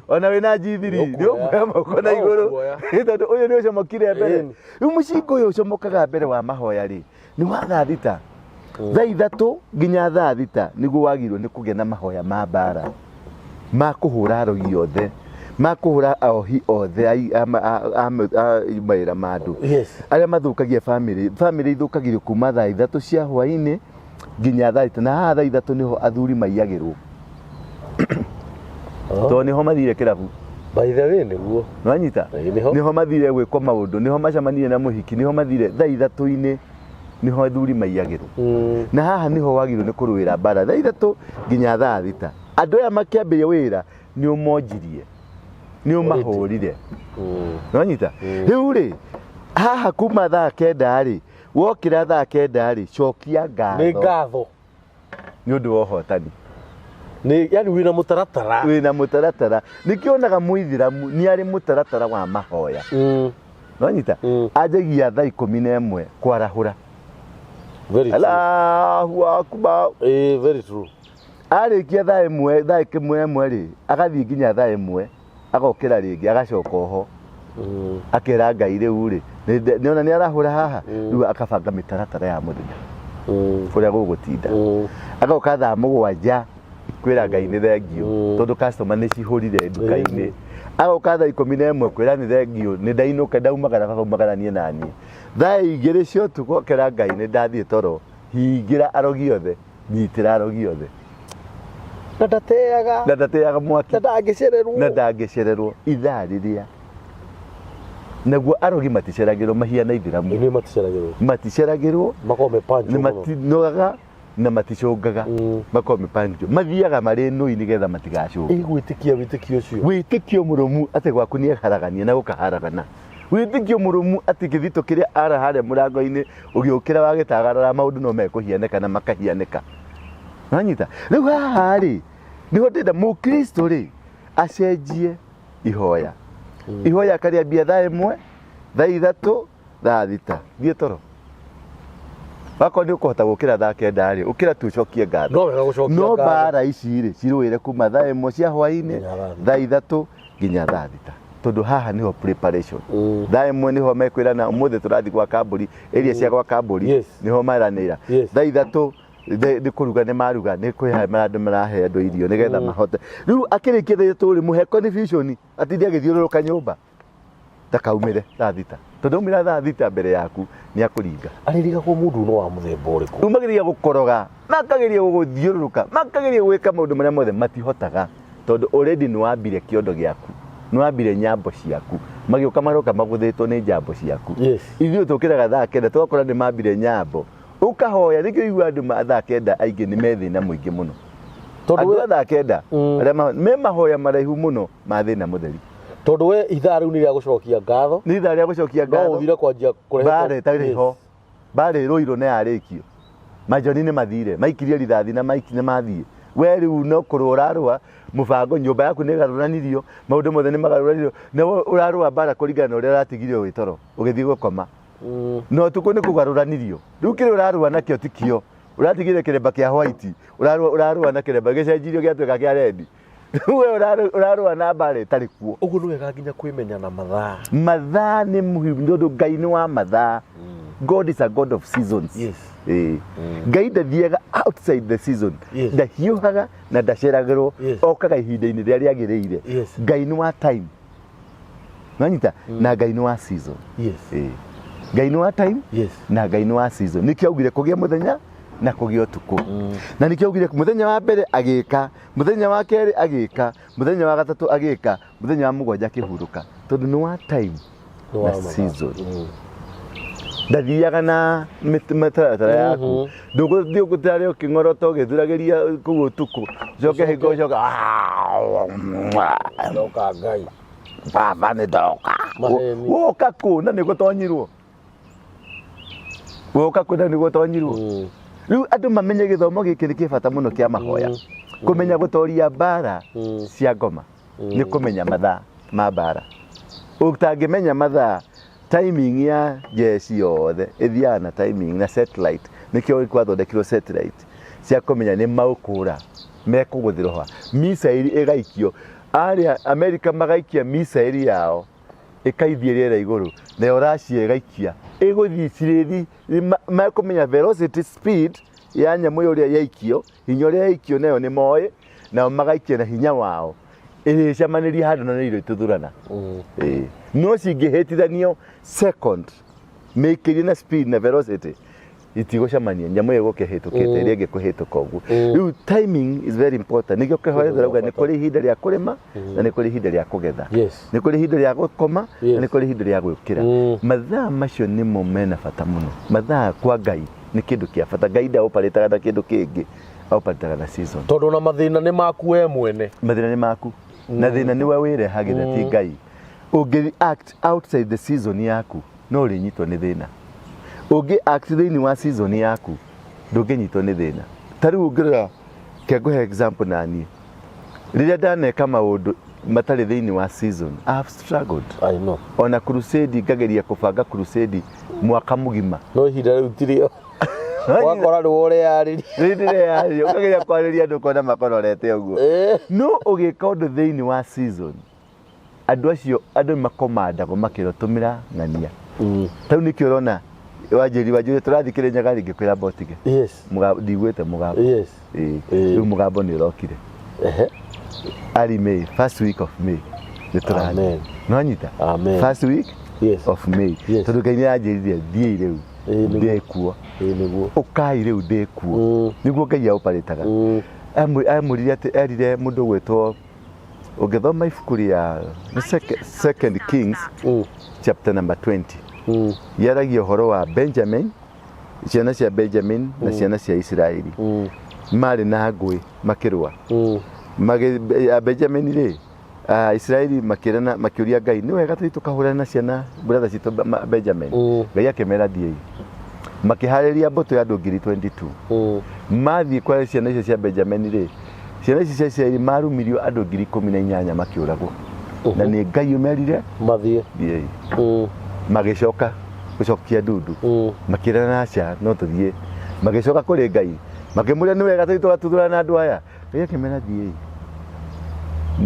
Ona wĩna G3 Nĩ nĩ ũkuoya moko na No igũrũ. ũkuoya. Tondũ ũyũ nĩ ũcomokire mbere. Rĩu mũcinga ũyũ ũcomokaga mbere wa mahoya rĩ, nĩ wa thaa 6. Thaa 3 nginya thaa 6 nĩguo wagĩrĩirwo nĩ kũgĩa na mahoya ma mbara, ma kũhũra arogi othe, ma kũhũra aohi othe a mawĩra ma andũ arĩa mathũkagia family. Family ithũkagĩrio kuma thaa 3 cia hwaĩ-inĩ nginya thaa 6. Na haha thaa 3 nĩho athuri maiyagĩrwo, tondũ nĩho mathire kĩrabu. By the way, nĩguo. Nwanyita? Ĩĩ, nĩho. Nĩho mathire gwĩkwo maũndũ, nĩho macemanirie na mũhiki, nĩho mathire thaa 3-inĩ. Nĩho athuri maiyagĩrwo. Na haha nĩho wagĩrĩirwo nĩ kũrũĩra mbara thaa 3 nginya thaa 6. Andũ aya makĩambĩrĩria wĩra nĩ ũmonjirie, nĩ ũmahũrire. Nĩwanyita? Rĩu rĩ, haha kuma thaa 9 rĩ, wokĩra thaa 9 rĩ, cokia Nĩ ngatho ngatho. Nĩ ũndũ wa ũhotani. Nĩ yani wĩna mũtaratara. Wĩna mũtaratara. Nĩkĩo onaga mũithĩramu nĩ arĩ mũtaratara wa mahoya. Nĩwanyita? Anjagia thaa 11 kwarahũra. Very true. Allahu Akbar. Eh, very true. Arĩkia thaa 1, thaa 11 rĩ, agathiĩ nginya thaa 1, agokĩra rĩngĩ, agacoka oho. Akera Ngai rĩu rĩ, nĩona nĩ arahũra haha, rĩu akabanga mĩtaratara ya mũthenya. Kũrĩa gũgũtinda. Agoka thaa 7 kwĩra Ngai nĩ thengiũ, tondũ customer nĩ cihũrire nduka-inĩ. Agoka thaa 11 kwĩra nĩ thengiũ, nĩ ndainũka, ndaumagara baba umagaranie na niĩ. Thaa 2 cia ũtukũ akera Ngai nĩ ndathiĩ toro, hingĩra arogi othe, nyitĩra arogi othe. Na ndateaga. Na ndateaga mwaki. Na ndangĩcererwo. Na ndangĩcererwo ithaa rĩrĩa. Naguo arogi maticeragĩrwo, mahiana ithĩramu. Nĩ maticeragĩrwo. Maticeragĩrwo. Makoragwo me punctual Nĩ mũno. matinogaga na maticũngaga. Makoragwo me punctual. Mathiaga marĩ nũi nĩgetha matigacũnge. Ĩ gwĩtĩkia wĩtĩkio ũcio. Wĩtĩkio mũrũmu atĩ gwaku nĩ eharagania na gũkaharagana. Wĩtĩkio mũrũmu atĩ kĩthito kĩrĩa ara harĩa mũrango-inĩ ũgĩũkĩra wagĩtagarara maũndũ no mekũhianĩka na makahianĩka. Wanyita? Rĩu haha rĩ, nĩho ndĩrenda mũkristo rĩ acenjie ihoya. Ihoya akarĩambia thaa 1, thaa 3, thaa 6. Thiĩ toro. Wakorwo nĩ ũkũhota gũkĩra thaa 9 rĩ, ũkĩra tu ũcokie ngatho. No wega gũcokia No ngatho. mbara ici rĩ, cirũĩre kuma thaa 1 cia hwainĩ, Nginya thaa thaa 3 nginya thaa 6. Tondũ haha nĩho preparation. Thaa 1 nĩho mekwĩrana ũmũthĩ tũrathiĩ gwa kambũri, area cia gwa kambũri, nĩho maranĩra. Thaa 3 nĩ kũruga nĩ maruga, nĩ kwĩha andũ marahe andũ irio nĩgetha mahote. Rĩu akĩrĩkia thaa 3 rĩ, mũhe confusion, atinde agĩthiũrũrũka nyũmba. Ndakaumĩre thaa 6. Tondũ aumĩra thaa 6 mbere yaku nĩ akũringa. Arĩrigagwo mũndũ no wa mũthemba ũrĩkũ? Rĩu mageria gũkoroga, makageria gũgũthiũrũrũka, makageria gwĩka maũndũ marĩa mothe matihotaga. Tondũ already nĩ wambire kĩondo gĩaku, nĩ wambire nyambo ciaku. Magĩũka maroka magũthĩtwo nĩ njambo ciaku. Ithuĩ tũkĩraga thaa 9 tũgakora nĩ mambire nyambo. Ũkahoya, nĩkĩo ũiguaga andũ ma thaa 9 aingĩ nĩ me thĩna mũingĩ mũno. Tondũ Andũ we a thaa 9, arĩa me mahoya maraihu mũno ma thĩna mũtheri. Tondũ we ithaa rĩu nĩ rĩa gũcokia ngatho. Nĩ ithaa rĩa gũcokia No ngatho. ũthire kwanjia kũrehe Mbara ĩtarĩ ho. Mbara ĩrũirwo na yarĩkio. Majoni nĩ mathire, maikirie rithathi na maiki nĩ mathiĩ. We rĩu no kũrũa ũrarũa, mũbango nyũmba yaku nĩ ĩgarũranirio, maũndũ mothe nĩ magarũranirio, na we ũrarũa mbara kũringana na ũrĩa ũratigire wĩ toro, ũgĩthiĩ gũkoma. Na ũtukũ nĩ kũgarũranirio. Rĩu kĩrĩa ũrarũa nakĩo ti kĩo. Ũratigire kĩremba kĩa white, ũrarũa na kĩremba gĩcenjirio gĩatuĩka kĩa red. Rĩu we ũrarũa na mbara ĩtarĩ kuo. Ũguo nĩ wega nginya kwĩmenya na mathaa. Mathaa nĩ muhimu nĩ ũndũ Ngai nĩ wa mathaa. God is a God of seasons. Ngai ndathiaga outside the season. Ndahiũhaga na ndaceragĩrwo. Okaga ihinda-inĩ rĩrĩa rĩagĩrĩire. Ngai nĩ wa time. Nĩwanyita? Na Ngai nĩ wa season. Ngai nĩ wa time. Na Ngai nĩ wa season. Nĩkĩo augire kũgĩa mũthenya na kũgĩa ũtukũ. Na nĩkĩo augire mũthenya wa mbere agĩka, mũthenya wa kerĩ agĩka, mũthenya wa gatatũ agĩka, mũthenya wa mũgwanja akĩhurũka. Tondũ nĩ wa time Nĩ wa na mathaa. season. Ndathiaga na mĩtaratara yaku. Ndũgũthiĩ ũgũtare ũkĩng'orota ũgĩthuragĩria kũu ũtukũ. Ũcoke hingo ũcoke, Ndoka Ngai. Baba nĩ ndoka. Maheni. Woka kũ na nĩ gũtonyirwo. Woka kũ na nĩ gũtonyirwo. Rĩu andũ mamenye gĩthomo gĩkĩ nĩ kĩ bata mũno kĩa mahoya. Kũmenya gũtoria mbara cia ngoma nĩ kũmenya mathaa ma mbara. Ũtangĩmenya mathaa, timing ya jeshi yothe ĩthiaga na timing na satellite. Nĩkĩo gwathondekirwo satellite cia kũmenya nĩ maũkũra mekũgũthĩrwo ha. Missile ĩgaikio. Arĩa America magaikia missile yao ĩkaithie rĩera igũrũ, nayo Russia ĩgaikia. Ĩgũthiĩ cirĩthi, mekũmenya velocity speed ya nyamũ ĩyo ũrĩa yaikio, hinya ũrĩa yaikio nayo nĩ moĩ, nao magaikia na hinya wao. Ĩrĩcemanĩria handũ na nĩ irio ituthurana. No cingĩhĩtithanio second, mĩikĩrie na speed na velocity, Itigũcemania, nyamũ ĩyo ĩgũka ĩhĩtũkĩte ĩrĩa ĩngĩ kũhĩtũka ũguo. Rĩu timing is very important. Nĩkĩo kĩhoya tũrauga nĩ kũrĩ ihinda rĩa kũrĩma na nĩ kũrĩ ihinda rĩa kũgetha, nĩ kũrĩ ihinda rĩa gũkoma na nĩ kũrĩ ihinda rĩa gwĩkĩra. Mathaa macio nĩmo mena bata mũno. Mathaa kwa Ngai nĩ kĩndũ kĩa bata. Ngai ndaoparĩtaga na kĩndũ kĩngĩ, aoparĩtaga na season. Tondũ na mathĩna nĩ maku we mwene. Mathĩna nĩ maku na thĩna nĩwe wĩrehagĩra, ti Ngai. Ũngĩ act outside the season yaku, no ũrĩnyitwo nĩ thĩna. Ũngĩ act thĩinĩ wa season yaku, ndũngĩnyitwo nĩ thĩna. Ta rĩu ũngĩrora, kengũhe example, naniĩ rĩrĩa ndaneka maũndũ matarĩ thĩinĩ wa season, I have struggled. I know. Ona crusade, ngageria kũbanga crusade mwaka mũgima. No ihinda rĩu tirĩo, wakora nĩ ũreyarĩria. Rĩu ndĩreyarĩria, ũkageria kwarĩria andũ, ũkona makororete ũguo. No ũgĩka ũndũ thĩinĩ wa season, andũ acio, andũ nĩ makomandagwo makĩrwo tũmĩra ng'ania. Ta rĩu nĩkĩo ũrona wanjĩri wanjĩri tũrathiĩ Kĩrĩnyaga rĩngĩ kwĩra mbotige. Ndiguĩte mũgambo. Ĩĩ. Rĩu mũgambo nĩ ũrokire. Early May, first week of May nĩ tũrathiĩ. Amen. Nĩwanyita? Amen. First week Yes. of May. Yes. Tondũ Ngai nĩ aranjĩrire, thiĩi rĩu. Ĩĩ, nĩguo. Ndĩ kuo. Ĩĩ, nĩguo. Ũkai rĩu, ndĩ kuo. Nĩguo Ngai aũparĩtaga. Amwĩrire atĩ erire mũndũ ũgwĩtwo, ũngĩthoma ibuku rĩa nĩ Second Kings chapter number 20, yaragia ũhoro wa Benjamin, ciana cia Benjamin na ciana cia Isiraeli. Marĩ na ngũĩ makĩrũa. A Benjamin rĩ, Isiraeli makĩrana, makĩũria Ngai, nĩ wega tũthiĩ tũkahũrana na ciana brother citũ Benjamin? Ngai akĩmera thiĩi. Makĩharĩria mbũtũ ya andũ 22,000. Mathiĩ kwa ciana icio cia Benjamin rĩ, ciana icio cia Isiraeli marumirio andũ 18,000 makĩũragwo, na nĩ Ngai ũmerire mathiĩ. Thiĩi. Magĩcoka gũcokia ndundu. Makĩrana, aca, no tũthiĩ. Magĩcoka kũrĩ Ngai, makĩmũria, nĩ wega tũthiĩ tũgatuthũrana na andũ aya? Ngai akĩmera thiĩi.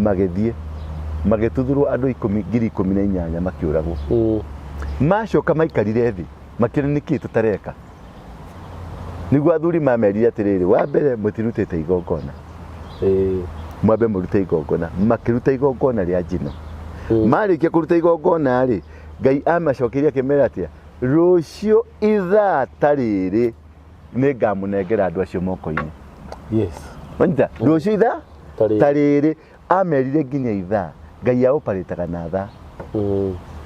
Magĩthiĩ, magĩtuthũrwo andũ 18,000 makĩũragwo. Macoka maikarire thĩ, makĩona nĩkĩĩ tũtareka. Nĩguo athuri mamerire atĩrĩrĩ, wa mbere mũtirutĩte igongona. Mwambe mũrute igongona. Makĩruta igongona rĩa njino. Marĩkia kũruta igongona rĩ, Ngai amacokeire akĩmera atĩa? Rũciũ ithaa ta rĩrĩ nĩ ngamũnengera andũ acio moko-inĩ. Wanyita? Rũciũ ithaa Ta rĩrĩ. ta rĩrĩ. Amerire nginya ithaa. Ngai aũparĩtaga na thaa.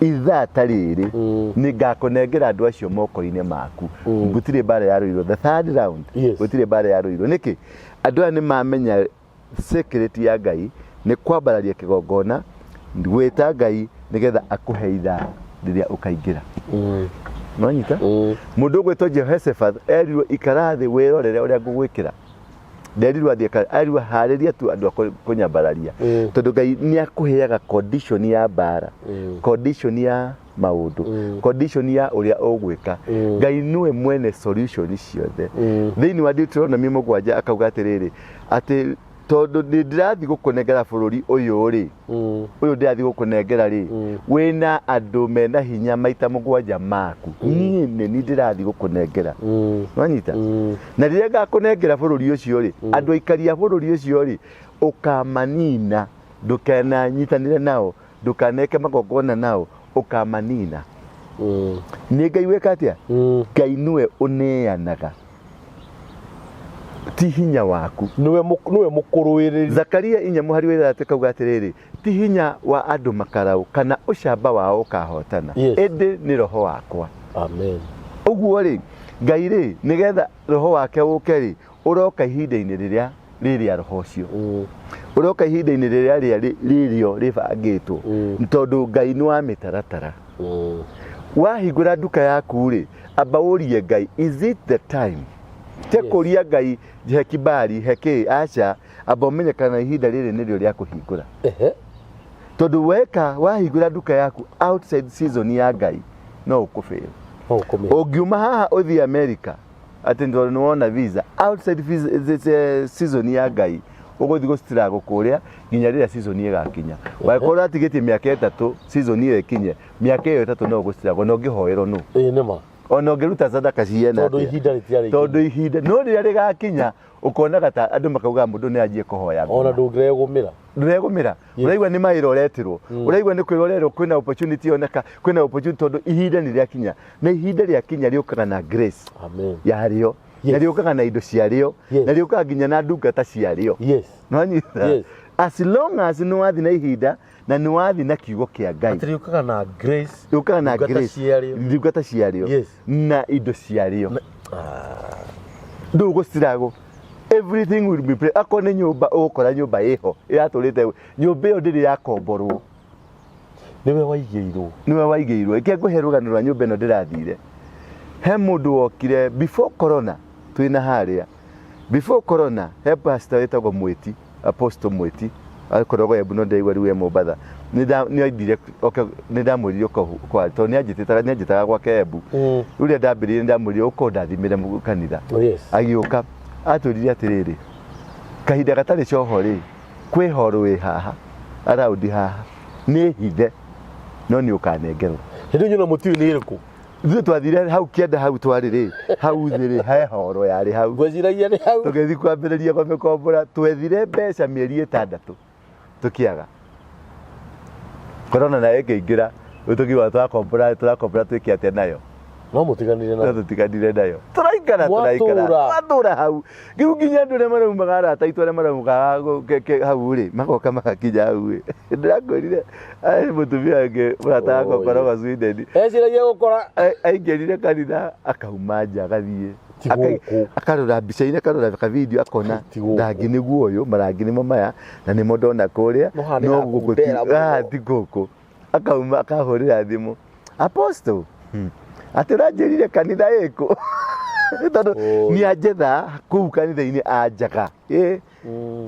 Ithaa ta rĩrĩ nĩ ngakũnengera andũ acio moko-inĩ maku. Gũtirĩ mbara yarũirwo the third round. Gũtirĩ mbara yarũirwo. Nĩkĩ? Andũ aya nĩ mamenya secret ya Ngai nĩ kwambararia kĩgongona, gwĩta Ngai nĩgetha akũhe ithaa rĩrĩa ũkaingĩra. Nĩwanyita? Mũndũ ũgwĩtwo Jehoshaphat erirwo, ikara thĩ wĩrorere ũrĩa ngũgwĩkĩra. Nderirwo athiĩ, erirwo harĩria tu andũ a kũnyambararia. Tondũ Ngai nĩ akũheaga condition ya mbara, condition ya maũndũ, condition ya ũrĩa ũgwĩka. Ngai nĩwe mwene solution ciothe. Thĩinĩ wa Deuteronomy 7 akauga atĩrĩrĩ, atĩ tondũ nĩ ndĩrathiĩ gũkũnengera bũrũri ũyũ rĩ, ũyũ ndĩrathiĩ gũkũnengera rĩ, wĩna andũ mena hinya maita 7 maku, niĩ nĩ niĩ ndĩrathiĩ gũkũnengera. Wanyita? Na rĩrĩa ngakũnengera bũrũri ũcio rĩ, andũ aikari a bũrũri ũcio rĩ, ũkamanina. Ndũkananyitanĩre nao, ndũkaneke magongona nao, ũkamanina. Nĩ Ngai wĩka atĩa? Ngai nĩwe ũneanaga, ti hinya waku. Nĩwe mũkũrũĩrĩri. Zakaria 4 mũhari wa 6 kauga atĩrĩrĩ, ti hinya wa andũ makarau kana ũcamba wao ũkahotana, ĩndĩ nĩ roho wakwa. Amen. Ũguo rĩ, Ngai rĩ, nĩgetha roho wake ũke rĩ, ũroka ihinda-inĩ rĩrĩa rĩrĩa roho ũcio ũroka ihinda-inĩ rĩrĩa rĩrĩo rĩbangĩtwo. Tondũ Ngai nĩ wa mĩtaratara. Wahingũra nduka yaku rĩ, amba ũrie Ngai, is it the time? Te kũria Ngai he kibali he kĩ, aca, amba ũmenye kana ihinda rĩrĩ nĩrĩo rĩa kũhingũra. Tondũ weka wahingũra nduka yaku outside season ya Ngai, no ũkũfail. No ũkũmĩ. Ũngiuma haha ũthiĩ America atĩ tondũ nĩ wona visa outside visa, season ya Ngai, ũgũthiĩ gũstruggle kũrĩa nginya rĩrĩa season ĩgakinya. Wangĩkorwo ũratigĩtie mĩaka 3 season ĩyo ĩkinye, mĩaka ĩyo 3 no ũgũstruggle na ũngĩhoerwo nũ. Ĩĩ, nĩma. Ona ũngĩruta sadaka ciana Tondũ atĩa. ihinda rĩtiarĩ Tondũ ihinda no rĩrĩa rĩgakinya ũkonaga ta andũ makauga mũndũ nĩ anjie kũhoya Ona ngoma. ndũngĩregũmĩra. Ndũregũmĩra. Ũraigua nĩ mawĩra ũretirwo, ũraigua nĩ kwĩrwo ũrerwo kwĩna opportunity yoneka, kwĩna opportunity, tondũ ihinda nĩ rĩakinya, na ihinda rĩakinya rĩũkaga na grace Amen. yarĩo, na rĩũkaga na indo ciarĩo, na rĩũkaga nginya na ndungata ciarĩo. Nĩwanyita? As long as nĩ wathi na ihinda na nĩ wathi na kiugo kĩa Ngai. Atĩ rĩũkaga na grace. Rĩũkaga na Ndungata grace, ciarĩo. Ndungata ciarĩo. Na indo ciarĩo. Ndũgũciragwo. Everything will be play. Akorwo nĩ nyũmba ũgũkora nyũmba ĩho ĩratũrĩte, nyũmba ĩyo ndĩrĩ yakomborwo. Nĩwe waigĩirwo. Nĩwe waigĩirwo. Reke ngũhe rũgano rwa nyũmba ĩno ndĩrathire. He mũndũ wokire before corona, twĩna harĩa. Before corona, he pastor wĩtagwo Mwĩti, Apostle Mwĩti, akoragwo Embu no ndĩraigua rĩu e Mombatha. Nĩ athire oke, nĩ ndamwĩrire ũka kwa, tondũ nĩ anjĩtaga gwake Embu. Rĩu rĩrĩa ndambĩrĩirie nĩ ndamwĩrire ũka ũndathimĩre kanitha. Agĩũka, atwĩrire atĩrĩrĩ, kahinda gatarĩ coho rĩ, kwĩ horo wĩ haha, around haha, nĩ hithe, no nĩ ũkanengerwo. Hĩndĩ ĩyo na mũtiũĩ nĩ ĩrĩkũ? Ithuĩ twathire hau kĩanda hau twarĩ rĩ, hau thĩ rĩ, he horo yarĩ hau. Ngwĩciragia nĩ hau. Tũgĩthiĩ kwambĩrĩria kũmĩkombora, twethire mbeca mĩeri 6 tũkĩaga. Corona nayo ĩkĩingĩra, rĩu tũkiuga tũrakombora, tũrakombora twĩke atĩa nayo? No mũtiganire No nayo. tũtiganire nayo. Tũraikara, tũraikara. Mwatũra. Twatũra hau. Rĩu nginya andũ arĩa maraumaga, arata aitũ arĩa maraumaga hau rĩ, magoka magakinya hau rĩ. Ndĩrakwĩrire, arĩ mũtumia ũngĩ mũrata wakwa Oh, ũkoragwo Sweden. Eciragia gũkora. Aingĩrire kanitha akauma nja agathiĩ. Ti gũkũ. Akarora mbica-inĩ, akarora ka video akona Ti gũkũ. rangi nĩguo ũyũ, marangi nĩmo maya, na nĩmo ndona kũrĩa. No haha nĩ No ha gũkũ ti, kundera mũno. haha ti gũkũ. Akauma akahũrĩra thimũ. Apostle, atĩ ũranjĩrire kanitha ĩkũ? Tondũ Oi. nĩ anjetha kũu kanitha-inĩ anjaga.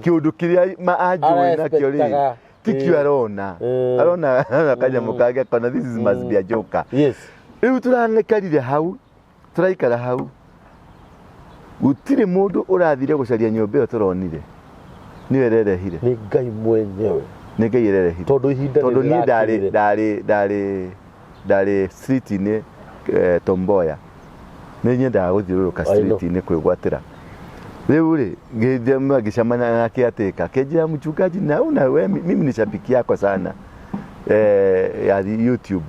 Kĩũndũ kĩrĩa anjũĩ nakĩo rĩ, Ara-expectaga. tikĩo arona. Arona, arona kanyamũ kangĩ akona this is must be a joker. Rĩu tũranĩkarire hau, tũraikara hau. Gũtirĩ mũndũ ũrathire gũcaria nyũmba ĩyo tũronire. Nĩyo ĩrerehire. Nĩ Ngai mwenyewe. Nĩ Ngai ĩrerehire. Tondũ ihinda Tondũ niĩ nĩ ndarĩ street-inĩ, Tomboya. Nĩ nyendaga gũthiũrũrũka I know. street-inĩ kwĩgwatĩra. Rĩu rĩ, ngĩcemania na caretaker, akĩnjĩra mchungaji, naona we, mimi ni shabiki yako sana. Ya YouTube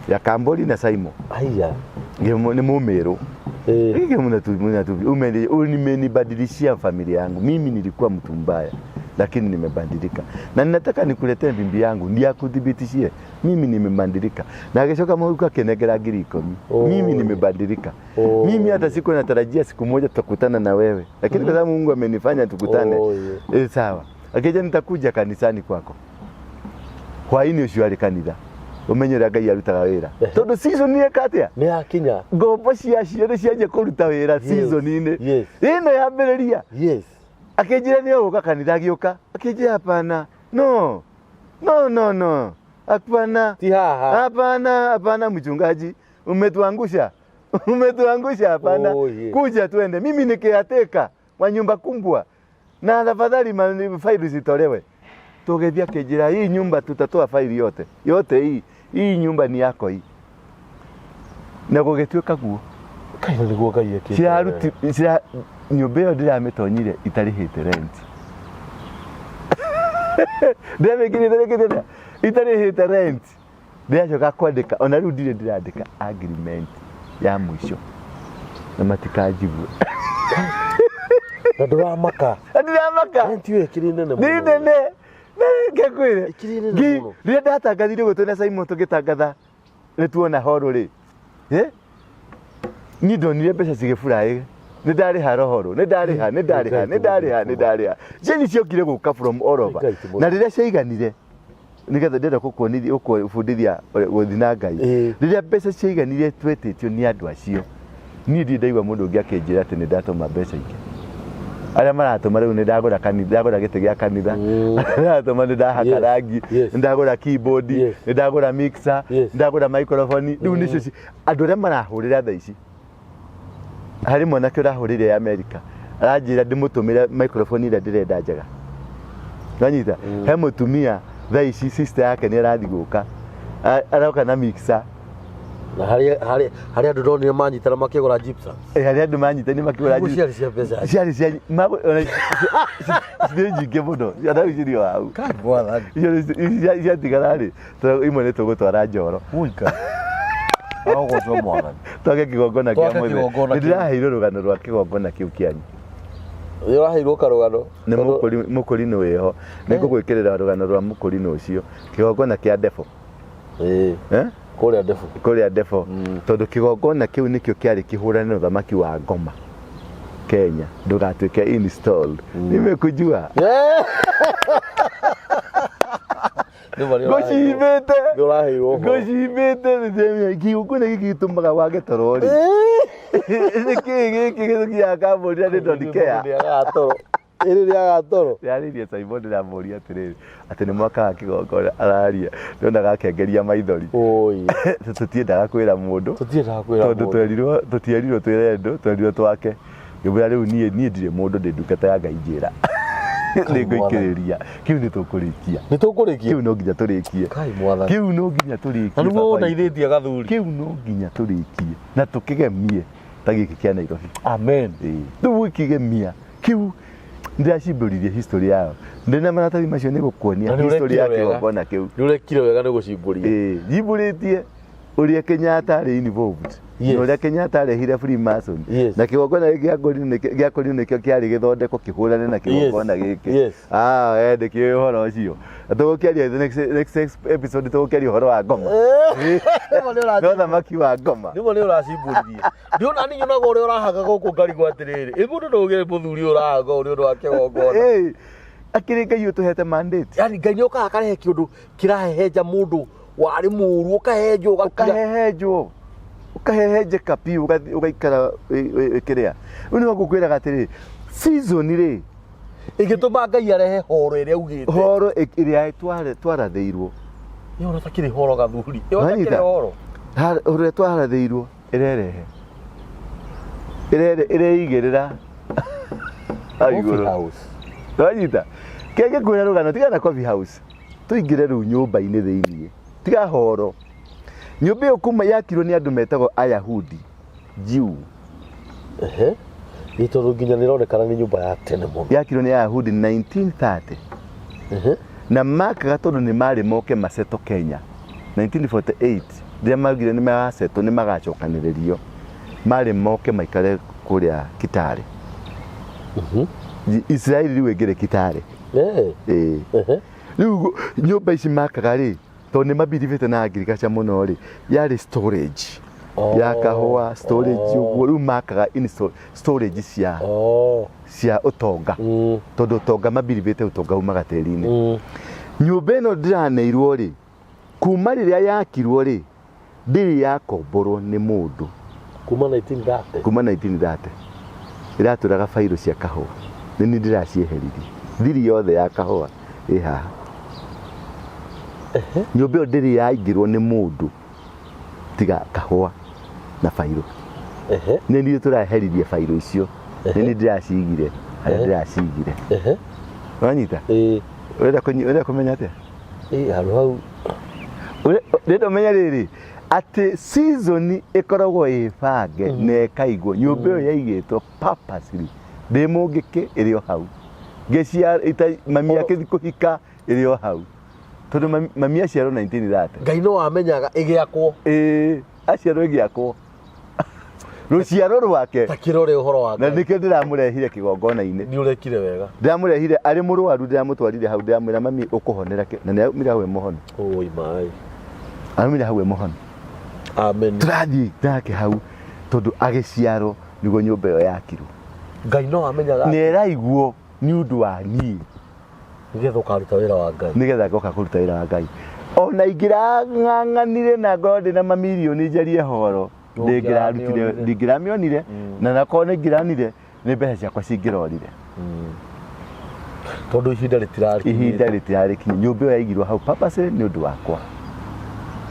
ya Kambori na Simon. Aya. Nĩ mũmĩrũ. Hiki umenibadilishia familia yangu. Mimi nilikuwa mtu mbaya, lakini nimebadilika. Na ninataka nikuletee bibi yangu ndiye akuthibitishie mimi nimebadilika. Na agĩcoka mũhuko akĩnengera 10,000. Mimi nimebadilika. Mimi hata siku natarajia siku moja tutakutana na wewe. Lakini kwa sababu Mungu amenifanya tukutane. Sawa. Akija nitakuja kanisani kwako. Hwaini ũcio arĩ kanitha. Ũmenye ũrĩa Ngai arutaga wĩra. Tondũ season ĩka atĩa? Nĩ yakinya. Ngombo ciacio nĩ cianjia kũruta wĩra season-inĩ. Ĩno yambĩrĩria. Akĩnjĩra nĩ egũka kanitha, agĩũka. Akĩnjĩra hapana. No. No, no, no. Hapana. Ti haha. Hapana, hapana mchungaji. Umetuangusha. Umetuangusha, hapana. Kuja tuende. Mimi ni caretaker wa nyumba kubwa. Na tafadhali faili zitolewe. Tũgĩthiĩ akĩnjĩra hii nyumba tutatoa faili yote. Yote hii. Hii nyumba ni yako hii. Na gũgĩtuĩka guo. Kaĩ nĩguo Ngai ekĩte. Nyũmba ĩyo ndĩramĩtonyire itarĩhĩte rent. Ndĩramĩingĩrire itarĩhĩte rent. Itarĩhĩte rent. Ndĩracoka kwandĩka, ona rĩu ndirĩ ndĩrandĩka agreement ya mũico. Na matikanjigue. Na ndũramaka. Na ndiramaka. Rent ĩyo ĩkĩrĩ nene mũno. Nĩ nene. Nĩ ngĩkwĩre. Ĩkĩrĩ nene mũno. Rĩrĩa ndatangathire ũguo twĩna Simon tũgĩtangatha nĩ tuona horo rĩ. Niĩ ndonire mbeca cigĩburaĩ. Nĩ ndarĩha rohoro, nĩ ndarĩha, nĩ ndarĩha, nĩ ndarĩha, nĩ ndarĩha. Cieni ciokire gũka from all over. Ngai ti mũndũ. Na rĩrĩa ciaiganire, nĩgetha ndĩrenda gũkuonithia, gũkũbundithia gũthiĩ na Ngai. Rĩrĩa mbeca ciaiganire twetĩtio nĩ andũ acio, niĩ ndirĩ ndaigua mũndũ ũngĩ akĩnjĩra atĩ nĩ ndatũma mbeca ingĩ. Arĩa maratũma rĩu nĩ ndagũra kanitha, ndagũra gĩtĩ gĩa kanitha. Arĩa maratũma nĩ ndahaka rangi, nĩ ndagũra keyboard, nĩ ndagũra mixer, nĩ ndagũra microphone. Rĩu nĩcio andũ arĩa marahũrĩra thaa ici. Harĩ mwanake ũrahũrĩire ya America, aranjĩra ndĩmũtũmĩre microphone ĩrĩa ndĩrenda njega. Wanyita? He mũtumia thaa ici sister yake nĩ arathiĩ gũka. Aroka na mixer. Na harĩ harĩ harĩ andũ ndonire manyitana makĩgũra gypsum. Eh, harĩ andũ manyitani makĩgũra Nguo ciarĩ cia mbeca. Ciarĩ cia ona nĩ nyingĩ mũno ciana cirĩ o hau. Kai mwathani. Icio ciatigara rĩ, imwe nĩ tũgũtwara Njoro. Ũika. Arogocwo mwathani. Twake kĩgongona kĩa Twake mũthee. kĩgongona Nĩ kĩu. ndĩraheirwo rũgano rwa kĩgongona kĩu kĩanyu. Nĩ ũraheirwo karũgano. Nĩ mũkũrinũ wĩho. Nĩ ngũgwĩkĩrĩra rũgano rwa mũkũrinũ ũcio. Kĩgongona kĩa Ndebo. Ĩĩ. Eh? Kũrĩa Ndebo. Kũrĩa Ndebo. Tondũ kĩgongona kĩu nĩkĩo kĩarĩ kĩhũrane na ũthamaki wa Ngoma Kenya ndũgatuĩke installed. Nimekujua. Ngũcimbĩte. Nĩ ũraheirwo ũhoro. Ngũcimbĩte kĩgongona gĩkĩ gĩtũmaga wage toro rĩ. Nĩ kĩĩ gĩkĩ gĩthiaga kambũri na nĩ don't care. Nĩ agaga toro. Ĩrĩ nĩ agaga toro. Ndĩrarĩirie Simon ndĩramũria atĩrĩrĩ atĩ nĩ mwakaga kĩgongona araria ndĩronaga akengeria maithori. Oi. Tũtiendaga kwĩra mũndũ. Tũtiendaga kwĩra Tondũ mũndũ. twerirwo tũtierirwo twĩre andũ twerirwo twake. Ngĩmwĩra rĩu niĩ niĩ ndirĩ mũndũ ndĩ ndungata ya Ngai njĩra. Nĩ ngũikĩrĩria. Kĩu nĩ tũkũrĩkia. Nĩ tũkũrĩkia. Kĩu no nginya tũrĩkie. Kai mwathani. Kĩu no nginya tũrĩkie. Na nĩguo baba witũ. ũndeithĩtie gathuri. Kĩu no nginya tũrĩkie na tũkĩgemie ta gĩkĩ kĩa Nairobi. Amen. Ĩĩ. Rĩu gĩkĩgemia kĩu ndĩracimbũririe history yayo. Ndĩ na maratathi macio nĩ gũkuonia Na nĩ history ya ũrekire wega. kĩgongona kĩu. Nĩ ũrekire wega nĩ gũcimbũria. Ĩĩ, njimbũrĩtie ũrĩa Kenyatta arĩ involved. Yes. Na ũrĩa Kenyatta arehire Freemason. Yes. Na kĩgongona gĩkĩ gĩa Korinũ nĩkĩo gĩa Korinũ nĩkĩo kĩarĩ gĩthondeko kĩhũrane na kĩgongona gĩkĩ. Yes. Ah, we ndĩkĩũĩ ũhoro ũcio. Na tũgũkĩaria the next episode tũgũkĩaria ũhoro wa ngoma. No thamaki wa ngoma. Nĩmo nĩ ũracimbũririe. Ndiona ni nyonaga ũrĩa ũrahaga gũkũ ngarigwo atĩrĩrĩ. Ĩ mũndũ ndũgĩrĩ mũthuri ũrahaga ũrĩ ũndũ wa kĩgongona. Ĩĩ, akĩrĩ Ngai ũtũhete mandate. Yaani Ngai nĩ okaga akarehe kĩũndũ kĩrahehenja mũndũ warĩ mũũru ũkahehenjwo ũgakira. Ũkahehenjwo. Ũkahehenjeka biũ ũgathiĩ ũgaikara kĩrĩa. Rĩu nĩho ngũkwĩraga atĩrĩrĩ, season rĩ, Ĩngĩtũma Ngai arehe horo ĩrĩa augĩte. horo ĩrĩa twarathĩirwo. Ĩyo ona takĩrĩ horo gathuri. Ĩyo Wanyita? takĩrĩ horo. Horo ĩrĩa twarathĩirwo ĩrerehe. Ĩreigĩrĩra hau Coffee igũrũ. house. Wanyita? Kenge ngwĩra rũgano tiga na coffee house. Tũingĩre rĩu nyũmba-inĩ thĩiniĩ. Tiga horo. Nyũmba ĩyo kuma yakirwo nĩ andũ metagwo Ayahudi. Jew. Ehe. Ĩ tondũ nginya nĩ ĩronekana nĩ nyũmba ya tene mũno. Yakirwo nĩ Ayahudi 1930. Ehe. Na makaga tondũ nĩ marĩ moke maceto Kenya. 1948 rĩrĩa maugire nĩ magaceto nĩ magacokanĩrĩrio. Marĩ moke maikare kũrĩa Kitale. Israeli rĩu ĩngĩrĩ Kitale. Eh. Ĩĩ. Ehe. Rĩu nyũmba ici makaga rĩ, tondũ nĩ mabiribĩte na agriculture mũno rĩ, yarĩ storage. Oh. Ya kahũa storage ũguo rĩu makaga in storage cia Oh. cia ũtonga. Tondũ ũtonga mabiribĩte ũtonga umaga tĩri-inĩ. Nyũmba ĩno ndĩraneirwo rĩ, kuma rĩrĩa yakirwo rĩ, ndĩrĩ yakomborwo nĩ mũndũ. Kuma 1930. Kuma 1930. Ĩratũraga bairũ cia kahũa. Nĩ niĩ ndĩracieheririe. Thiri yothe ya kahũa ĩ haha. Nyũmba ĩyo ndĩrĩ yaingĩrwo nĩ mũndũ tiga kahũa na bairũ. Nĩ niĩ tũreheririe bairũ icio. Nĩ niĩ ndĩracigire harĩa ndĩracigire. Wanyita? Ũrenda kũmenya atĩa? Ĩ handũ hau. Ũrenda ũmenye rĩrĩ atĩ season ĩkoragwo ĩ bange na ĩkaigwo. Nyũmba ĩyo yaigĩtwo purposely. Ndĩ mũngĩkĩ ĩrĩ o hau. Ngĩciara mami akĩthiĩ kũhika ĩrĩ o hau. Tondũ mami aciarwo 1930. Ngai no amenyaga ĩgĩakwo. Ĩĩ, aciarwo ĩgĩakwo. Rũciaro rwake. Ta kĩrore ũhoro wa Na Ngai. nĩkĩo ndĩramũrehire kĩgongona-inĩ. Nĩ ũrekire wega. Ndĩramũrehire arĩ mũrwaru, ndĩramũtwarire hau, ndĩramwĩra mami ũkũhonera kĩ, na nĩaumire hau e mũhonu. Oi maĩ. Aumire hau e mũhonu. Amen. Tũrathiĩ nake hau tondũ agĩciarwo nĩguo nyũmba ĩyo yakirwo. Ngai no amenyaga. Nĩ ĩraiguo nĩ ũndũ wa niĩ. Nĩgetha ũkaruta wĩra wa Ngai. Nĩgetha ngoka kũruta wĩra wa Ngai. Ona ingĩrang'ang'anire na ngorwo ndĩna mamirioni njarie horo, ndingĩrarutire, ndingĩramĩonire, na nakorwo nĩ ingĩranire, nĩ mbeca ciakwa cingĩrorire. Tondũ ihinda rĩtirarĩ. Ihinda rĩtirarĩ kinyi. Nyũmba ĩyo yaigirwo hau purposely nĩ ũndũ wakwa.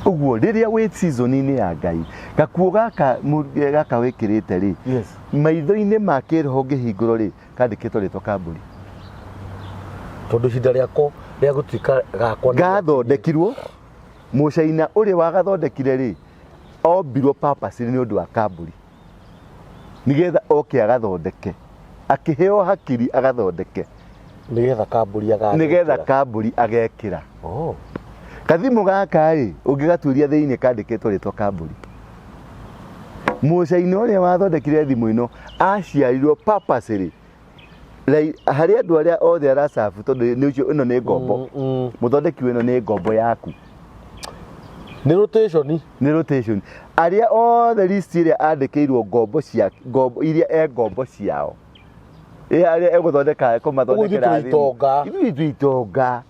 Ũguo rĩrĩa wĩ season-inĩ ya Ngai, gakuo gaka gaka wĩkĩrĩte rĩ, maitho-inĩ ma kĩroho ngĩhingũrwo rĩ, kandĩkĩtwo rĩtwa kambũri. Tondũ ihinda rĩakwa rĩa gũtuĩka gakwa nĩ Gathondekirwo, mũcaina ũrĩa wagathondekire rĩ, Ombirwo purpose nĩ ũndũ wa kamburi, nĩgetha oke agathondeke, akĩheo hakiri agathondeke. Nĩgetha kamburi agekĩra. Nĩgetha kamburi agekĩra. Oh. Kathimũ gaka rĩ, ũngĩgatuĩria thĩinĩ kandĩkĩtwo rĩtwa kamburi. Mũcaina ũrĩa wathondekire thimũ ĩno aciarirwo purposely harĩ andũ arĩa othe aracabu, tondũ nĩ ũcio ĩno nĩ ngombo. Mũthondeki ĩno nĩ ngombo yaku. Nĩ rotation. Nĩ rotation. Arĩa othe list ĩrĩa andĩkĩirwo ngombo cia ngombo iria e ngombo ciao. Ĩ arĩa egũthondeka kũmathondekera thimũ. Ithuĩ twĩ itonga.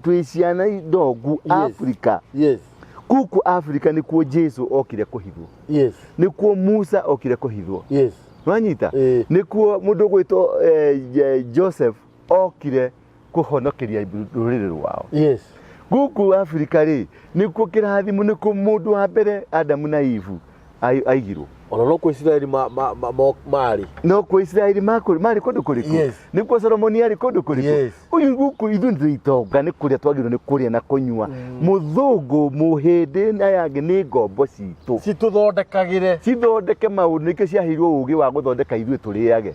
Twĩ ciana ndongu Afrika. Yes. Kuku Afrika nĩkuo Jesu okire kũhithwo. Yes. Nĩkuo Musa okire kũhithwo. Yes. Wanyita? Nĩkuo mũndũ ũgwĩtwo Joseph okire kũhonokeria rũrĩrĩ rwao. Yes. Gũkũ Afrika rĩ, nĩkuo kĩrathimo, nĩkuo mũndũ wa mbere Adamu na Eve aigirwo. Ona no kwĩ Isiraeli marĩ. No kwĩ Isiraeli marĩ kũndũ kũrĩkũ? Yes. Nĩkuo Solomoni arĩ kũndũ kũrĩkũ? Yes. Ũyũ gũkũ ithuĩ nĩ itonga, nĩ kũrĩa twagĩrĩirwo nĩ kũrĩa na kũnyua. Mũthũngũ, mũhĩndĩ na aya angĩ nĩ ngombo citũ. Citũthondekagĩre. Cithondeke maũndũ, nĩkĩo ciaheirwo ũgĩ wa gũthondeka ithuĩ tũrĩage.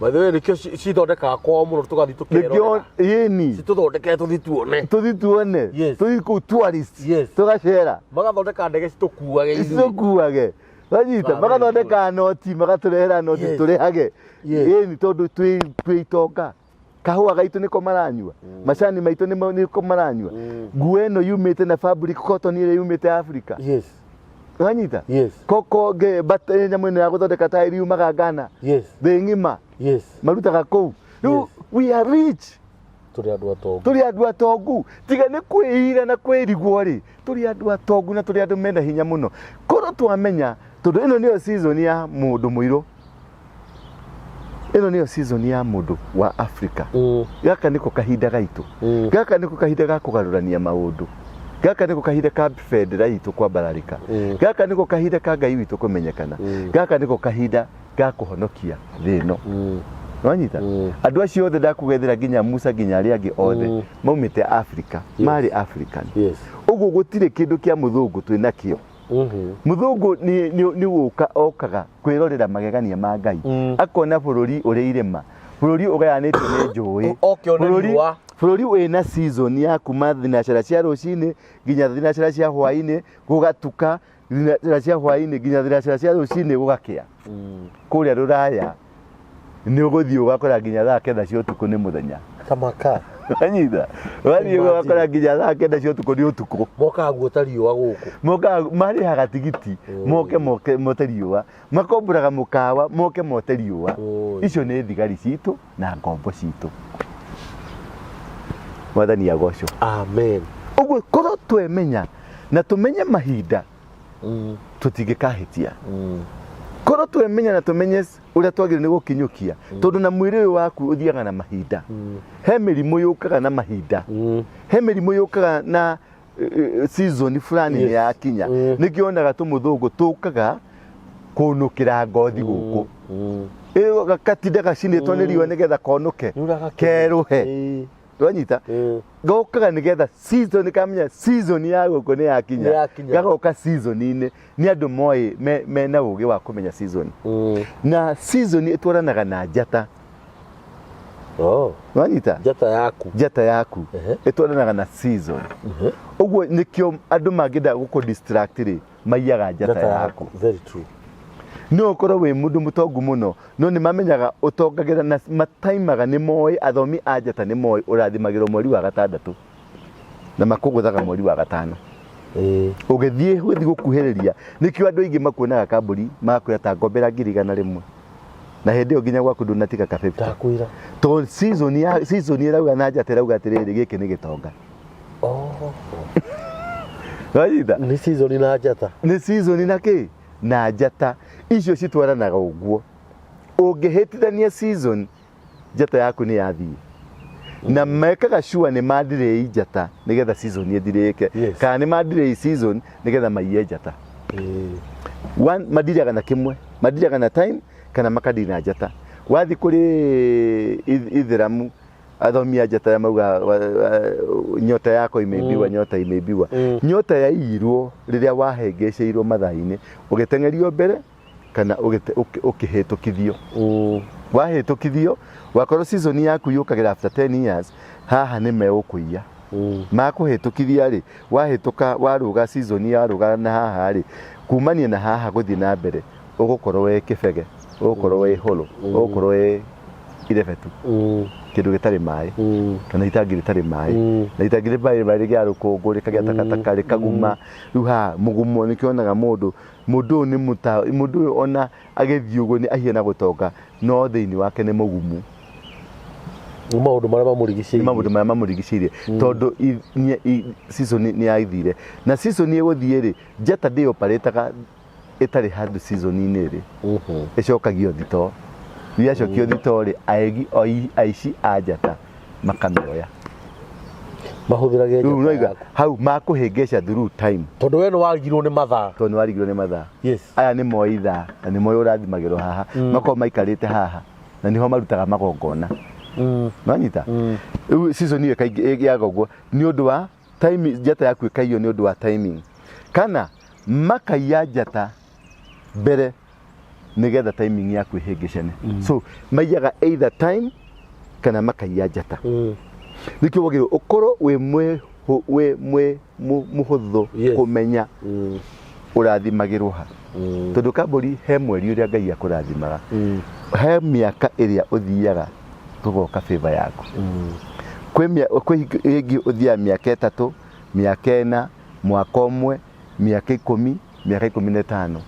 By the way, nĩkĩo cithondekaga kwao mũno tũgathiĩ tũkerorera. Nĩkĩo, ĩni. Citũthondekere tũthiĩ tuone. Tũthiĩ tuone. Yes. Tũthiĩ kũu tourist. Yes. Tũgacera. Magathondeka ndege citũkuage ithuĩ. Citũkuage. Wanyita, magathondeka noti, magatũrehera noti tũrĩhage. Yes. Ĩni, tondũ twĩ itonga. Kahũa gaitũ nĩko maranyua. Macani maitũ nĩko maranyua. Nguo ĩno yumĩte na fabric cotton ĩrĩa yumĩte Africa. Yes. Wanyita? Yes. Koko nyamũ ĩno ya gũthondeka tairi yumaga Ghana. Yes. Thĩ ng'ima. Yes. Marutaga kũu. Rĩu we are rich. Tũrĩ andũ atongu. Tũrĩ andũ atongu. Tiga nĩ kwĩira na kwĩrigwo rĩ, tũrĩ andũ atongu na tũrĩ andũ mena hinya mũno. Korwo twamenya, tondũ ĩno nĩyo season ya mũndũ mũirũ. Ĩno nĩyo season ya mũndũ wa Africa. Gaka nĩko kahinda gaitũ. Gaka nĩko kahinda ga kũgarũrania maũndũ. Gaka nĩko kahinda ka bendera itũ kwambararĩka. Gaka nĩko kahinda ka Ngai witũ kũmenyekana. Gaka nĩko kahinda ga kũhonokia thĩ ĩno. Wanyita? Andũ acio othe ndakũgethera nginya Musa nginya arĩa angĩ othe maumĩte Africa, marĩ African. Yes. Ũguo gũtirĩ kĩndũ kĩa mũthũngũ twĩ nakĩo. Mũthũngũ nĩ gũka okaga kwĩrorera magegania ma Ngai. Akona bũrũri ũrĩ irĩma, bũrũri ũgayanĩtio nĩ njũĩ. Oke one riũa. Bũrũri wĩna season ya kuma thinacara cia rũcinĩ nginya thinacara cia hwainĩ gũgatuka, thinacara cia hwainĩ nginya thinacara cia rũcinĩ gũgakĩa. Kũrĩa rũraya nĩ ũgũthiĩ ũgakora nginya thaa 9 cia ũtukũ nĩ mũthenya. Kamaka. Wanyita? Wathiĩ ũgakora nginya thaa 9 cia ũtukũ nĩ ũtukũ. Mokaga guota riũa gũkũ. Mokaga marĩhaga tigiti, moke mote riũa. Makomboraga mũkawa, moke mote riũa. Icio nĩ thigari citũ na ngombo citũ. Mwathani agocwo. Amen. Ũguo korwo twemenya na tũmenye mahinda, tũtingĩkahĩtia. Korwo twemenya na tũmenye ũrĩa twagĩrĩirwo nĩ gũkinyũkia, tondũ na mwĩrĩ ũyũ waku ũthiaga na mahinda. He mĩrimũ yũkaga na mahinda. He mĩrimũ yũkaga na season fulani nĩ yakinya. Nĩkĩo wonaga tũmũthũngũ tũkaga kũnũkĩra ngothi gũkũ. Ĩyo gakatinda gacinĩtwo nĩ riũa nĩgetha konũke, kerũhe. Wanyita? Gokaga nĩgetha season kamenya season ya gũkũ nĩ yakinya. Gagoka season-inĩ. Nĩ andũ moĩ mena ũgĩ wa kũmenya season. Na season ĩtwaranaga na njata. Wanyita? Njata yaku. Njata yaku. Ĩtwaranaga na season. Ũguo nĩkĩo andũ mangĩenda gũkũ distract rĩ, maiyaga njata yaku. Very true. No ũkorwo wĩ mũndũ mũtongu mũno, no nĩ mamenyaga ũtongagĩra na mataimaga nĩ moĩ, athomi a njata nĩ moĩ ũrathimagĩrwo mweri wa 6 na makũgũthaga mweri wa 5. Ũgĩthiĩ gũthiĩ gũkuhĩrĩria, nĩkĩo andũ aingĩ makuonaga kambuni magakwĩra ta ngombera 100,000. Na hĩndĩ ĩyo nginya gwaku ndũnatiga ka 50. Ndakwĩra. Tondũ season ĩrauga na njata ĩrauga atĩrĩrĩ, gĩkĩ nĩ gĩtonga. Wanyita? Nĩ season na njata. Nĩ season na kĩ? Na njata. Icio citwaranaga ũguo. Ũngĩhĩtithania season, njata yaku nĩ yathiĩ. Na mekaga sure nĩ mandirĩi njata nĩgetha season ĩthirĩke. Yes. Kana nĩ mandirĩi season nĩgetha maiye njata. One, mandiriaga na kĩmwe, mandiriaga na time kana makandiri na njata. Wathiĩ kũrĩ Ithĩramu, Athomi a njata mauga nyota yako imeibiwa, nyota imeibiwa. Nyota yaiyirwo rĩrĩa wahengeceirwo mathaa-inĩ, ũgĩteng'erio mbere kana ũkĩhĩtũkithio. Wahĩtũkithio, wakorwo season yaku yũkagĩra after 10 years, haha nĩ megũkũiya. Makũhĩtũkithia rĩ, wahĩtũka, warũga season, yarũga na haha rĩ, kumania na haha gũthiĩ na mbere, ũgũkorwo wĩ kĩbege, ũgũkorwo wĩ hũrũ, ũgũkorwo wĩ irebetu, kĩndũ gĩtarĩ maĩ, kana itangi rĩtarĩ maĩ. Na itangi rĩtarĩ maĩ rĩgĩa rũkũngũ, rĩkagĩa takataka, rĩkaguma. Rĩu haha mũgumo nĩkĩo wonaga mũndũ ũyũ nĩ mũta mũndũ ũyũ ona agĩthiĩ ũguo nĩ ahiana gũtonga, no thĩinĩ wake nĩ mũgumu. Nĩ maũndũ marĩa nĩ mamũrigicĩirie. Maũndũ marĩa mamũrigicĩirie, tondũ season nĩ yathire na season ĩgũthiĩ rĩ, njata ndĩoparĩtaga ĩtarĩ handũ season-inĩ rĩ. Ĩcokagio thitoo. Rĩrĩa yacokio thitoo rĩ, aegi aici a njata makamĩoya. Mahũthĩrage rĩu njata noiga yaku. Hau makũhĩngĩca through time. Tondũ we nĩ warigirwo nĩ mathaa. Tondũ nĩ warigirwo nĩ mathaa. Aya nĩ moĩ ithaa na nĩ moĩ ũrathimagĩrwo haha, makorwo maikarĩte haha na nĩho marutaga magongona. Nonyita rĩu season ĩyo kaingĩ ĩgĩaga ũguo nĩ ũndũ wa time, njata yaku ĩkaiywo nĩ ũndũ wa timing, kana makaiya njata mbere nĩgetha timing yaku ĩhĩngĩcane. So maiyaga either time kana makaiya njata. Nĩkĩo wagĩrĩirwo ũkorwo wĩ mwĩ wĩ mwĩ mũhũthũ kũmenya ũrathimagĩrwo ha, tondũ kambũri he mweri ũrĩa Ngai akũrathimaga, he mĩaka ĩrĩa ũthiaga tũgoka favor yaku. Kwĩ ĩngĩ ũthiaga mĩaka 3, mĩaka 4, mwaka 1, mĩaka 10, mĩaka 15,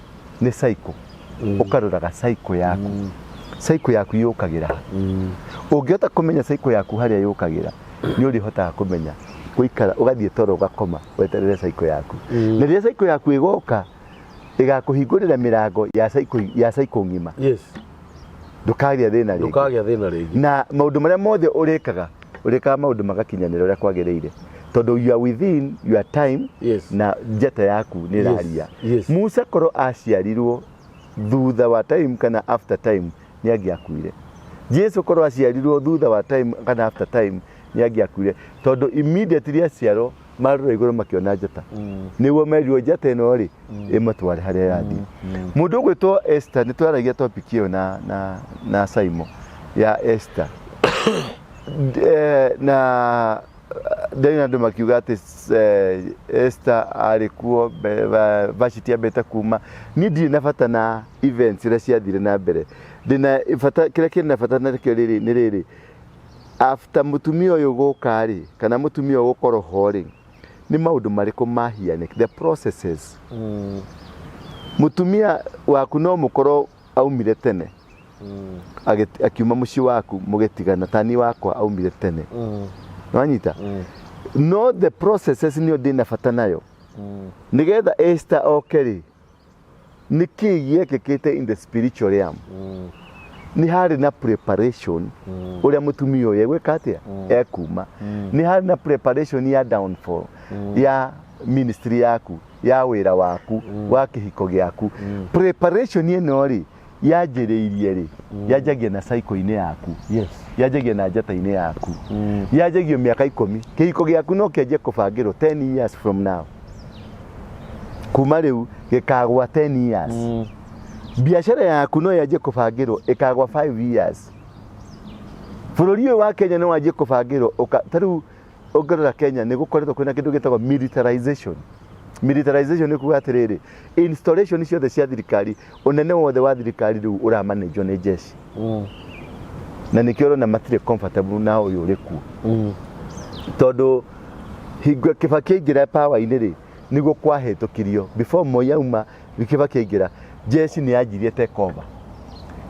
nĩ cycle. Ũkaroraga cycle yaku, cycle yaku yũkagĩra ha. Ũngĩhota kũmenya cycle yaku harĩa yũkagĩra, nĩ ũrĩhotaga kũmenya gũikara, ũgathiĩ toro, ũgakoma weterere cycle yaku. Na rĩrĩa cycle yaku ĩgoka, ĩgakũhingũrĩra mĩrango ya cycle, ya cycle ng'ima. Ndũkagĩa thĩna rĩngĩ. Ndũkagĩa thĩna rĩngĩ. Na maũndũ marĩa mothe ũrĩkaga, ũrĩkaga maũndũ magakinyanĩra ũrĩa kwagĩrĩire, tondũ you are within your time. Na njata yaku nĩ ĩraria. Musa korwo aciarirwo thutha wa time kana after time, nĩ angĩakuire. Jesu korwo aciarirwo thutha wa time kana after time, nĩ angĩakuire, tondũ immediately aciarwo marora igũrũ makĩona njata. Nĩguo merirwo njata ĩno rĩ ĩmatware harĩa ĩrathiĩ. Mũndũ ũgwĩtwo Esther, nĩ twaragia topic ĩyo na Simon ya Esther. Na ndĩrĩ na andũ makiuga atĩ Esther arĩ kuo Vashti ambĩte kuma. Niĩ ndirĩ na bata na events iria ciathire na mbere. Ndĩna bata, kĩrĩa kĩna bata nakĩo rĩrĩ nĩ rĩrĩ: after mũtumia ũyũ gũka rĩ, kana mũtumia ũyũ gũkorwo ho rĩ, nĩ maũndũ marĩkũ mahianĩka, the processes. Mũtumia waku no mũkorwo aumire tene, akiuma mũciĩ waku mũgĩtigana, tani wakwa aumire tene. Nĩwanyita? No the processes nĩyo ndĩna bata nayo. Nĩgetha Esther oke rĩ, nĩ kĩĩ gĩekĩkĩte in the spiritual realm? Nĩ harĩ na preparation ũrĩa mũtumia ũyũ egwĩka atĩa, ekuma. Nĩ harĩ na preparation ya downfall ya ministry yaku, ya wĩra waku, wa kĩhiko gĩaku. Preparation ĩno rĩ, yanjĩrĩirie rĩ? Yanjagia na cycle-inĩ yaku. Yanjagia na njata-inĩ yaku. Yanjagio mĩaka 10. Kĩhiko gĩaku no kĩanjie kũbangĩrwo 10 years from now, kuma rĩu gĩkagwa 10 years. Biacara yaku no yanjie kũbangĩrwo ĩkagwa 5 years. Bũrũri ũyũ wa Kenya no wanjie kũbangĩrwo ta rĩu ũngĩrora Kenya, nĩ gũkoretwo kwĩna kĩndũ gĩtagwo militarization. Militarization nĩ kuga atĩrĩrĩ, installation ciothe cia thirikari, ũnene wothe wa thirikari rĩu ũramanĩnjwo nĩ jeshi. Na nĩkĩo ũrona matirĩ comfortable na ũyũ ũrĩ kuo, tondũ hingo Kibaki aingĩra power-inĩ rĩ, nĩguo kwahĩtũkirio. Before Moi auma, Kibaki aingĩra, jeshi nĩ yanjirie take over.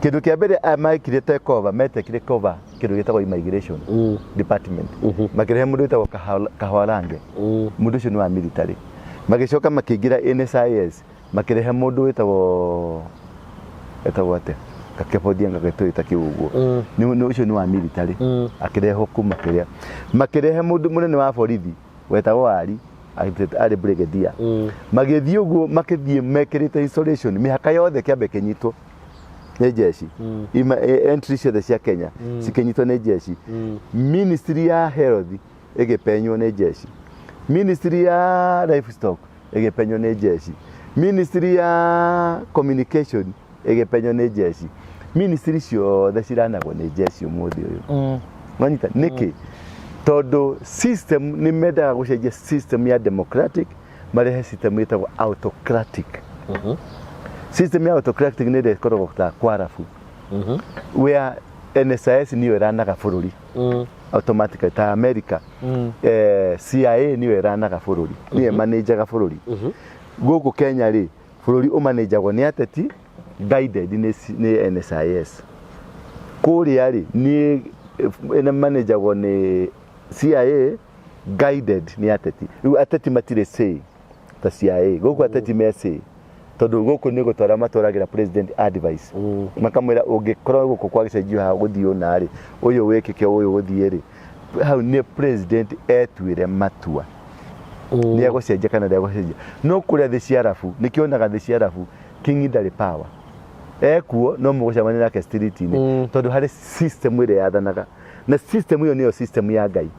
Kĩndũ kĩa mbere aya mekire take over, metekire over kĩndũ gĩtagwo immigration department. Makĩrehe mũndũ wĩtagwo Kahwarange. Mũndũ ũcio nĩ wa military. Magĩcoka makĩingĩra NSIS, makĩrehe mũndũ wĩtagwo atĩa, Kakebondia gagĩtũĩta kĩu ũguo. Nĩ ũcio nĩ wa military. Akĩrehwo kuma kĩrĩa, makĩrehe mũndũ mũnene wa borithi wetagwo Ari, arĩ brigadier. Magĩthiĩ ũguo, makĩthiĩ mekĩrĩte installation mĩhaka yothe, kĩambe kĩnyitwo. Nĩ jeshi. Entry ciothe cia Kenya cikĩnyitwo nĩ jeshi. Ministry ya health ĩgĩpenywo nĩ jeshi. Ministry ya livestock ĩgĩpenywo nĩ jeshi. Ministry ya communication ĩgĩpenywo nĩ jeshi. Ministry ciothe ciranagwo nĩ jeshi ũmũthĩ ũyũ. Wanyita nĩkĩ? Tondũ system nĩ mendaga gũcenjia system ya democratic, marehe system ĩtagwo autocratic. System ya autocratic nĩ ĩrĩa ĩkoragwo ta kwa arabu, where NSIS nĩyo ĩranaga bũrũri automatically, ta America. CIA nĩyo ĩranaga bũrũri, nĩyo ĩmanĩnjaga bũrũri. Gũkũ Kenya rĩ, bũrũri ũmanĩnjagwo nĩ ateti guided nĩ NSIS. Kũrĩa rĩ, nĩ ĩmanĩnjagwo nĩ CIA guided nĩ ateti. Rĩu ateti matirĩ say ta CIA. Gũkũ ateti me say, tondũ gũkũ nĩ gũtwara matwaragĩra president advice, makamwĩra ũngĩkorwo gũkũ kwa gĩcenjio haha gũthiĩ ũna rĩ, ũyũ wĩkĩke, ũyũ gũthiĩ rĩ, hau nĩ president etuĩre matua nĩ egũcenjia kana ndegũcenjia. No kũrĩa thĩ cia arabu, nĩkĩonaga thĩ cia arabu king ndarĩ power, ekuo no mũgũcemania nake street-inĩ, tondũ harĩ system ĩrĩa yathanaga, na system ĩyo nĩyo system ya Ngai.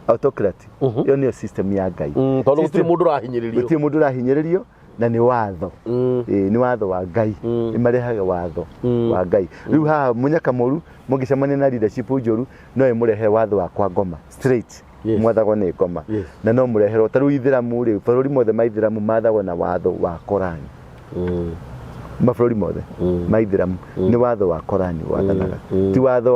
Autocracy ĩyo nĩyo system ya Ngai. Tondũ gũtirĩ mũndũ ũrahinyĩrĩrio. Gũtirĩ mũndũ ũrahinyĩrĩrio na nĩ watho. Ĩĩ, nĩ watho wa Ngai. Ĩmarehaga watho wa Ngai. Rĩu haha mũnyaka mũru mũngĩcemania na leadership njũru, no ĩmũrehe watho wa kwa ngoma straight. Mwathagwo nĩ ngoma. Na no mũreherwo ta rĩu ithĩramu rĩ, bũrũri mothe ma ithĩramu mathagwo na watho wa Korani. Mabũrũri mothe ma ithĩramu nĩ watho wa Korani wathanaga, ti watho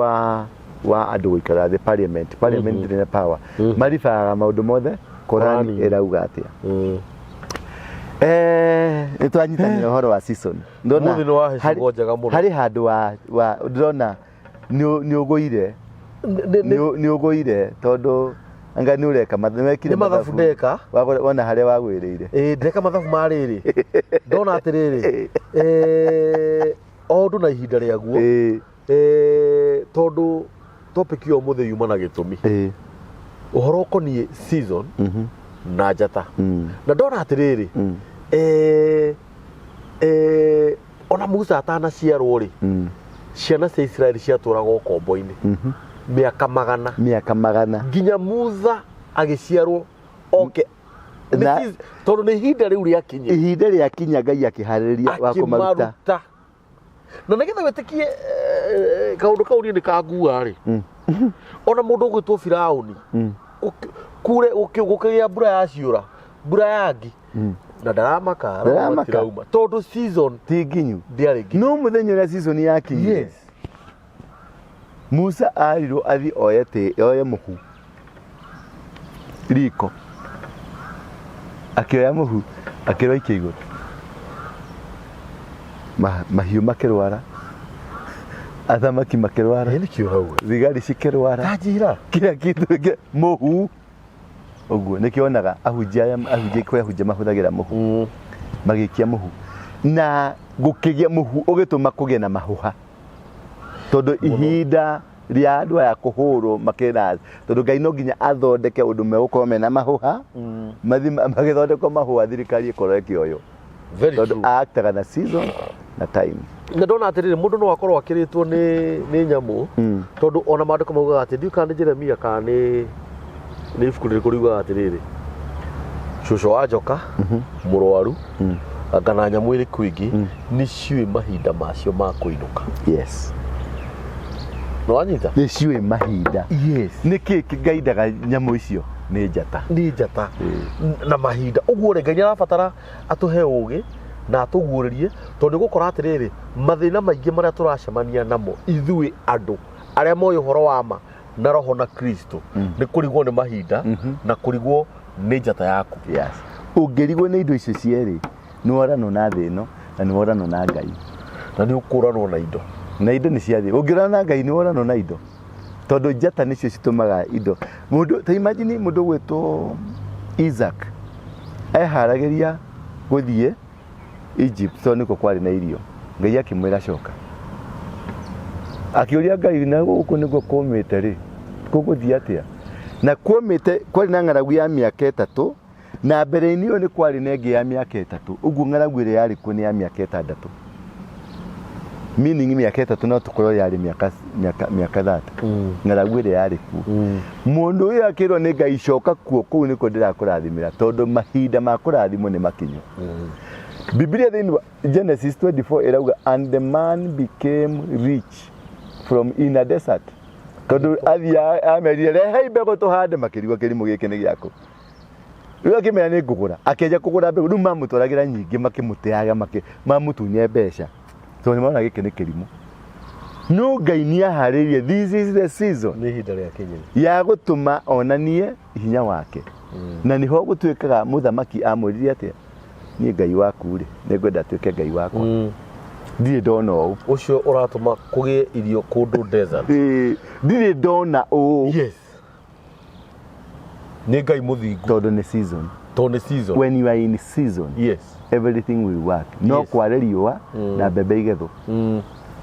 wa andũ gũikara thĩ parliament. Parliament ndĩrĩ na power, maribaga maũndũ mothe Korani Korani. ĩrauga atĩa. Nĩ twanyitanĩra ũhoro wa season. Ndona Mũthĩ nĩ wahe ciugo njega mũno. Harĩ handũ wa ndĩrona nĩ ũgũire. Nĩ ũgũire tondũ anga nĩ ũreka nĩ wekire. Nĩ mathabu ndeka. Wona harĩa wagwĩrĩire. Ĩĩ, ndeka mathabu ma rĩrĩ, ndona atĩrĩrĩ, o ũndũ na ihinda rĩaguo. Tondũ topic ya ũmũthĩ yuma na gĩtũmi, ũhoro ũkoniĩ season na njata. Na ndona atĩrĩrĩ, ona Musa atanaciarwo rĩ, ciana cia Isiraeli ciatũraga ũkombo-inĩ mĩaka magana. Mĩaka magana. Nginya Musa agĩciarwo oke. Tondũ nĩ ihinda rĩu rĩakinyire. Ihinda rĩakinya Ngai akĩharĩrĩria wa kũmaruta. Akĩmaruta. Na nĩgetha wĩtĩkie kaũndũ kau niĩ nĩ kangua rĩ, ona mũndũ ũgwĩtwo Firaũni, kure gũkĩgĩa mbura ya ciũra, mbura ya ngi, na ndaramaka. Ndaramaka. Matirauma tondũ season ti nginyu. Ndĩarĩ nginyu. No mũthenya ũrĩa season yakinyire, Musa arirwo athi oye oye mũhu riko, akĩoya mũhu, akĩrwo aikie igũrũ. Mahiũ makĩrwara, athamaki makĩrwara, Ĩ, nĩkĩo ũrauga. Thigari cikĩrwara. Tanjĩra. Kila kitu mũhu ũguo. Nĩkĩo onaga ahunjia aya, ahunjia, kwĩ ahunjia mahũthagĩra mũhu. Magĩikia mũhu na gũkĩgĩa mũhu ũgĩtũma kũgĩe na mahũha, tondũ ihinda rĩa andũ aya kũhũrwo makĩra, tondũ Ngai no nginya athondeke ũndũ megũkorwo mena mahũha. Mathi magĩthondekwo mahũha, thirikari ĩkorwo ĩkĩoywo. Very Tondũ true. actaga na season na time. Na ndona atĩrĩrĩ, mũndũ no akorwo akĩrĩtwo nĩ nyamũ, tondũ ona maandĩko maugaga atĩ, ndiũĩ kana nĩ Jeremia kana nĩ ibuku rĩrĩkũ riugaga atĩrĩrĩ, cũcũ wa njoka mũrwaru kana nyamũ ĩrĩkũ ĩngĩ nĩ ciũĩ mahinda macio ma kũinũka. Nĩ wanyita? Nĩ ciũĩ mahinda. Nĩ kĩ kĩgaidaga nyamũ icio? Nĩ njata. Nĩ njata na mahinda. Ũguo rĩ, Ngai nĩ arabatara atũhe ũgĩ na atũguũrĩrie, tondũ nĩ gũkora atĩrĩrĩ, mathĩna maingĩ marĩa tũracemania namo ithuĩ andũ arĩa moĩ ũhoro wa ma na roho na Kristo nĩ kũrigwo nĩ mahinda na kũrigwo nĩ njata yaku. Yes, ũngĩrigwo nĩ indo icio cierĩ, nĩ woranwo na thĩ ĩno na nĩ woranwo na Ngai. Na nĩ ũkũranwo na indo. Na indo nĩ cia thĩ. Ũngĩrana na Ngai, nĩ woranwo na indo, tondũ njata nĩcio citũmaga indo. Mũndũ ta imagine mũndũ ũgwĩtwo Isaac eharagĩria gũthiĩ Egypt tondũ nĩkuo kwarĩ na irio. Ngai akĩmwĩra coka. Akĩũria Ngai, na gũkũ nĩkuo kũmĩte rĩ, gũgũthiĩ atĩa? Na kuomĩte, kwarĩ na ng'aragu ya mĩaka 3, na mbere-inĩ ĩyo nĩ kwarĩ na ĩngĩ ya mĩaka 3. Ũguo ng'aragu ĩrĩa yarĩ kuo nĩ ya mĩaka 6. Meaning mĩaka 3 no tũkorwo yarĩ mĩaka 30. Ng'aragu ĩrĩa yarĩ kuo. Mũndũ ũyũ akĩrwo nĩ Ngai coka kuo kũu nĩkuo ndĩrakũrathimĩra tondũ mahinda ma kũrathimwo nĩ makinyu. Biblia thĩinĩ wa Genesis 24 ĩrauga and the man became rich from in a desert. Tondũ athiĩ amerire rehei mbegũ tũhande makĩrigwo kĩrimũ gĩkĩ nĩ gĩakũ. Rĩu akĩmera nĩ ngũgũra akĩanjia kũgũra mbegũ rĩu mamũtwaragĩra nyingĩ makĩmũteaga mamũtunye mbeca tondũ nĩmona gĩkĩ nĩ kĩrimũ. No Ngai nĩaharĩirie this is the season nĩ ihinda rĩa kinyĩre ya gũtũma onanie hinya wake. Na nĩho gũtuĩkaga mũthamaki amwĩrire atĩa niĩ Ngai waku rĩ nĩngwenda atuĩke Ngai wakwa. Ndirĩ ndona ũũ. Ũcio ũratũma kũgĩe irio kũndũ desert. Ndirĩ ndona ũũ. Yes. Nĩ Ngai mũthingu. Tondũ nĩ season. Tondũ nĩ season. When you are in season. Yes. Everything will work. No Yes. kware riũa na mbembe igethwo.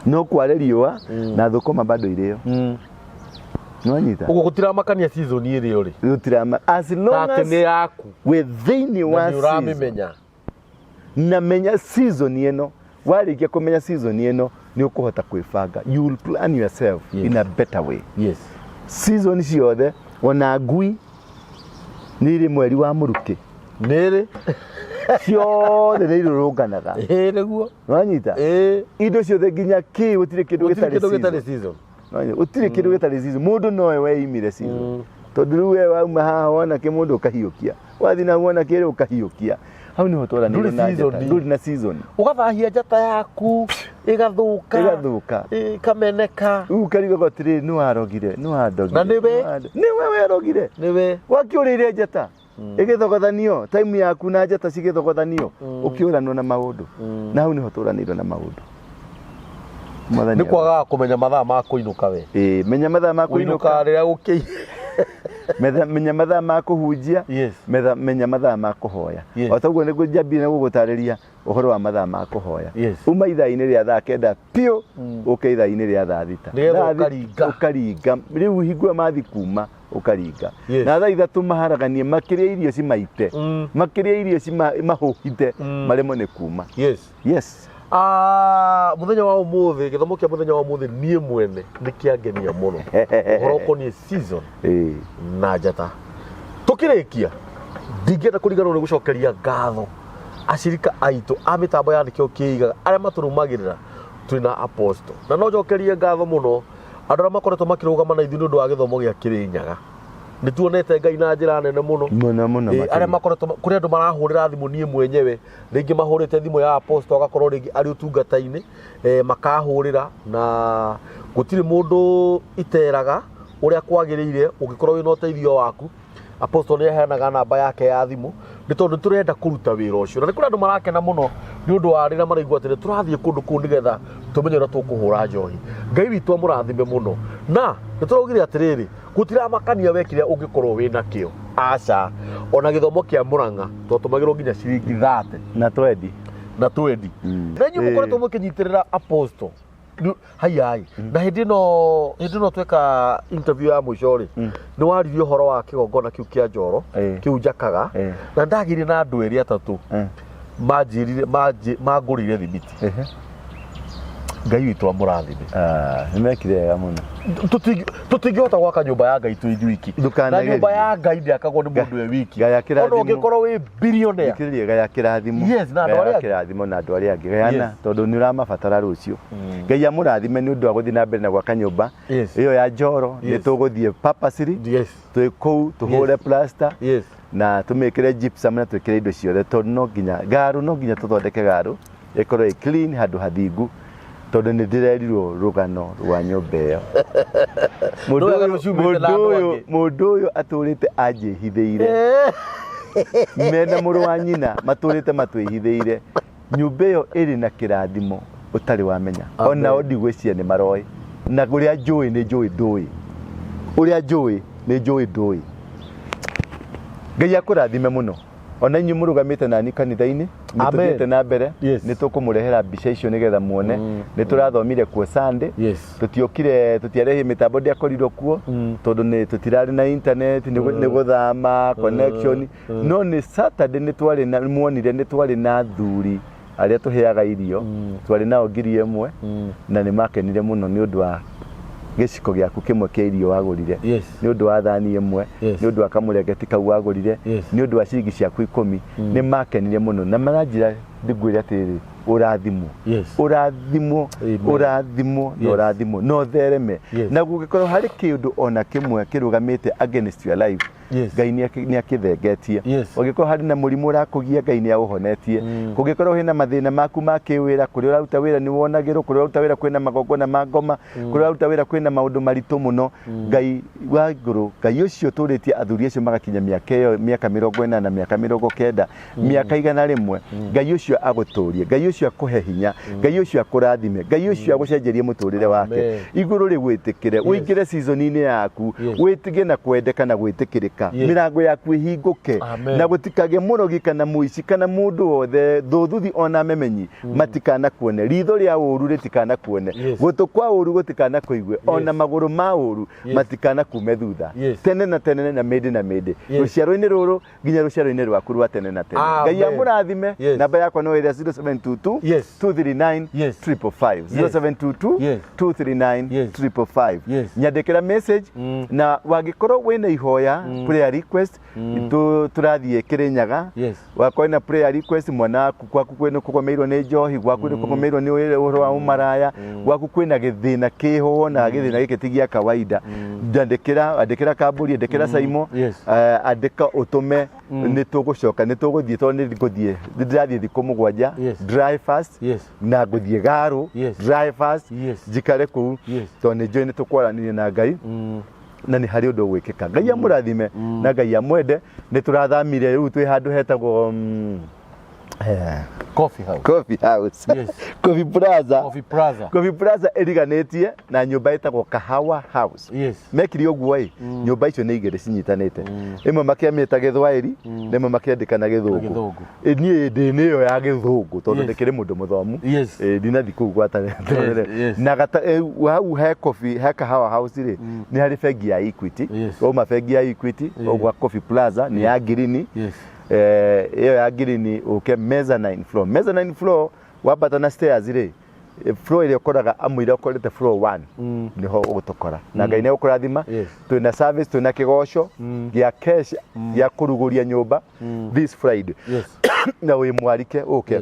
No kware riũa na thũkũma bado irĩo. Nĩwanyita? Ũguo gũtiramakania season ĩrĩa ũrĩ. Gũtirama as long Atĩ as nĩ yaku. wĩ thĩinĩ Na wa nĩ season. ũramĩmenya. Na menya season ĩno warĩkia kũmenya season ĩno nĩ ũkũhota kwĩbanga. You will plan yourself Yes. in a better way. Yes. Season ciothe ona ngui nĩ irĩ mweri wa mũrukĩ. Nĩ ĩrĩ. Ciothe nĩ irũrũnganaga. Ĩĩ nĩguo. Nĩwanyita? Ĩĩ. Indo ciothe nginya kĩ gũtirĩ kĩndũ Gũtirĩ gĩtarĩ kĩndũ gĩtarĩ season. season. Nĩwanyita? Gũtirĩ kĩndũ gĩtarĩ season. Mũndũ nowe weimire season. Tondũ rĩu we wauma haha wona kĩmũndũ ũkahiũkia. Wathiĩ na wona kĩrĩ ũkahiũkia. Hau nĩho twaranĩirio Ndũrĩ na njata. season. Ndũrĩ na season. Ũgathahia njata yaku ĩgathũka. Ĩgathũka. Ĩkameneka. Rĩu ũkarigwo atĩrĩrĩ nĩ warogire, nĩ wandogire. Na nĩwe? Nĩwe werogire. Nĩwe. Wakĩũrĩire njata. Ĩgĩthogothanio time yaku na njata cigĩthogothanio ũkĩũranwo na maũndũ. Na hau nĩho tũranĩirwo na maũndũ. Mwathani Nĩ kwagaga kũmenya mathaa ma kũinũka we. Ĩĩ, menya mathaa ma Kũinũka kũinũka, rĩrĩa gũkĩi. menya mathaa ma kũhunjia, Yes. menya mathaa ma kũhoya. Yes. O taguo nĩguo njambire na gũgũtarĩria ũhoro wa mathaa ma kũhoya. Yes. Uma ithaa-inĩ rĩa thaa 9 piũ ũke ithaa-inĩ rĩa thaa 6. Nĩgetha Thaa ũkaringa. Ũkaringa. Rĩu hingo ĩyo mathi kuma ũkaringa. Yes. Na thaa 3 maharaganie makĩrĩa irio cimaite. Makĩrĩa irio mahũhite maremwo nĩ kuma. Yes. Yes. Mũthenya wa ũmũthĩ gĩthomo kĩa mũthenya wa ũmũthĩ niĩ mwene nĩ kĩangenia mũno. Ũhoro ũkoniĩ season na njata. Tũkĩrĩkia ndingĩenda kũriganĩrwo nĩ gũcokeria ngatho acirika aitũ a mĩtambo ya nĩkĩo kĩigaga arĩa matũrũmagĩrĩra twĩna apostle. Na no njokerie ngatho mũno andũ arĩa makoretwo makĩrũgama na ithuĩ nĩ ũndũ wa gĩthomo gĩa Kĩrĩnyaga. Nĩ tuonete Ngai na njĩra nene mũno. Mũno mũno Arĩa makĩria. makoretwo kũrĩ andũ marahũrĩra thimũ niĩ mwenyewe rĩngĩ mahũrĩte thimũ ya apostle agakorwo rĩngĩ arĩ ũtungata-inĩ makahũrĩra na gũtirĩ mũndũ iteraga ũrĩa kwagĩrĩire ũngĩkorwo wĩna ũteithio waku. Apostle nĩ aheanaga namba yake ya thimũ nĩ tondũ tũrenda kũruta wĩra ũcio na nĩ kũrĩ andũ marakena mũno nĩ ũndũ wa rĩrĩa maraigua atĩ nĩ tũrathiĩ kũndũ kũu nĩgetha tũmenye ũrĩa tũkũhũra njohi. Ngai witũ amũrathime mũno. Na nĩ tũraugire atĩrĩrĩ gũtiramakania we kĩrĩa ũngĩkorwo wĩna kĩo. Aca ona gĩthomo kĩa Mũrang'a twatũmagĩrwo nginya ciringi 30 Na twendi. Na twendi. Na inyuĩ mũkoretwo mũkĩnyitĩrĩra Apostle haiai na hĩndĩ ĩno tweka interview ya mũico rĩ nĩ waririe ũhoro wa kĩgongona kĩu kĩa Njoro kĩu njakaga na ndagĩire na andũ erĩ atatũ manjĩrire mangũrĩire thimiti. Ngai witũ amũrathime. Nĩ mekire wega mũno. Tũtingĩhota gwaka nyũmba ya Ngai twĩ ithuiki. Na nyũmba ya Ngai ndĩakagwo nĩ mũndũ e wiki. Gaya Ona kĩrathimo. ũngĩkorwo wĩ billionaire. Thikĩrĩria gaya kĩrathimo. Yes, na andũ Gaya arĩa angĩ. kĩrathimo na andũ arĩa angĩ. Gayana Yes. tondũ nĩ ũramabatara rũciũ. Ngai amũrathime nĩ ũndũ wa gũthiĩ na mbere na gwaka nyũmba Yes. ĩyo ya Njoro. Nĩ Yes. tũgũthiĩ purposely. Yes. Twĩ kũu tũhũre Yes. plaster. Yes. Na tũmĩkĩre gypsum na twĩkĩre indo ciothe tondũ no nginya garu no nginya tũthondeke garu ĩkorwo ĩ clean handũ hathingu tondũ nĩ ndĩrerirwo rũgano rwa nyũmba ĩyo. Mũndũ Rũgano ũyũ- ciumĩte na andũ mũndũ ũyũ angĩ. mũndũ ũyũ atũrĩte anjĩhithĩire mena mũrũ wa nyina matũrĩte matwĩhithĩire nyũmba ĩyo ĩrĩ na kĩrathimo ũtarĩ wamenya. Amen. Ona o ndigwĩciria nĩ maroĩ na ũrĩa njũĩ nĩ njũĩ ndũĩ ũrĩa njũĩ nĩ njũĩ ndũĩ. Ngai akũrathime mũno. Ona inyuĩ mũrũgamĩte nani kanitha-inĩ nĩ Amen. tũthiĩte na mbere Yes. nĩ tũkũmũrehera mbica icio nĩgetha muone nĩ tũrathomire kuo Sunday. Yes. Tũtiokire tũtiarehire mĩtambo ndĩakorirwo kuo tondũ nĩ tũtirarĩ na internet nĩ gũthama connection no nĩ Saturday nĩ twarĩ na muonire nĩ twarĩ na athuri Arĩa tũheaga irio twarĩ nao 1000 na nĩ makenire mũno nĩ ũndũ wa gĩciko gĩaku kĩmwe kĩa irio wagũrire, nĩ ũndũ wa thani ĩmwe, nĩ ũndũ wa kamũrengeti kau wagũrire, nĩ ũndũ wa ciringi ciaku 10. Nĩ makenire mũno na maranjĩra ndĩngwĩre atĩrĩrĩ, ũrathimwo, ũrathimwo, ũrathimwo na ũrathimwo na ũthereme. Na gũgĩkorwo harĩ kĩũndũ ona kĩmwe kĩrũgamĩte against your life, Ngai nĩ akĩthengetie. Ũngĩkorwo harĩ na mũrimũ ũrakũgia, Ngai nĩ aũhonetie. Kũngĩkorwo hena mathĩna maku ma kĩwĩra, kũrĩa ũraruta wĩra nĩ wonagĩrwo, kũrĩa ũraruta wĩra kwĩna magongona ma ngoma, kũrĩa ũraruta wĩra kwĩna maũndũ maritũ mũno, Ngai wa igũrũ, Ngai ũcio ũtũrĩtie athuri acio magakinya mĩaka ĩyo, mĩaka 80, mĩaka 90, mĩaka 100, Ngai ũcio agũtũrie, Ngai ũcio akũhe hinya, Ngai ũcio akũrathime, Ngai ũcio agũcenjerie mũtũrĩre wake. Amen. Igũrũ rĩgwĩtĩkĩre, ũingĩre season-inĩ yaku, wĩtige na kwendeka na gwĩtĩkĩrĩka, mĩrango yaku ĩhingũke. Amen. Na gũtikagĩe mũrogi kana mũici kana mũndũ wothe, thũthuthi ona memenyi matikanakuone, ritho rĩa ũru rĩtikanakuone, gũtũ kwa ũru gũtikanakũigue, ona magũrũ ma ũru matikanakume thutha, tene na tene na mĩndĩ na mĩndĩ, rũciaro-inĩ rũrũ nginya rũciaro-inĩ rwaku rwa tene na tene. Ngai Amen. amũrathime. Namba yakwa no ĩrĩa 0722 239 555, 0722 239 555. Nyandĩkĩra message, na wangĩkorwo wĩna ihoya, prayer request, tũrathiĩ Kĩrĩnyaga. Wakorwo na prayer request, mwana waku, gwaku kwĩna kũgomeirwo nĩ njohi, gwaku nĩ kũgomeirwo nĩ ũhoro wa ũmaraya, gwaku kwĩna gĩthĩna kĩho, wonaga gĩthĩna gĩkĩ ti gĩa kawaida, ndandĩkĩra, andĩkĩra Kambũri, andĩkĩra Saimo, andĩka ũtũme, nĩ tũgũcoka, nĩ tũgũthiĩ, tondũ nĩ ngũthiĩ, nĩ ndĩrathiĩ thikũ 7 dry fast, na ngũthiĩ Garu dry fast, njikare kũu, tondũ nĩ njũĩ nĩ tũkwaranĩria na Ngai na nĩ harĩ ũndũ ũgwĩkĩka. Ngai amũrathime na Ngai amwende. Nĩ tũrathamire rĩu, twĩ handũ hetagwo Coffee House. Coffee House. Coffee Plaza. Coffee Plaza. Coffee Plaza ĩriganĩtie na nyũmba ĩtagwo Kahawa House. Mekire ũguo ĩ, nyũmba icio nĩ igĩrĩ cinyitanĩte, ĩmwe makĩamĩta Gĩthwaĩri na ĩmwe makĩandĩka na Gĩthũngũ. Gĩthũngũ. Niĩ ndĩ nĩyo ya Gĩthũngũ tondũ ndĩkĩrĩ mũndũ mũthomu. Ndinathiĩ kũu gwata na gata hau he coffee, he Kahawa House rĩ, nĩ harĩ bengi ya Equity. Wauma bengi ya Equity gwa Coffee Plaza nĩ ya ngirini. Ĩyo ya ngirini, ũke mezzanine floor, mezzanine floor wambata na stairs rĩ, floor ĩrĩa ũkoraga amũira ũkorete floor 1, nĩho ũgũtũkora. Na Ngai nĩ egũkũrathima. Twĩna service, twĩna kĩgoco gĩa cash gĩa kũrugũria nyũmba this Friday, na wĩ mwarike ũke.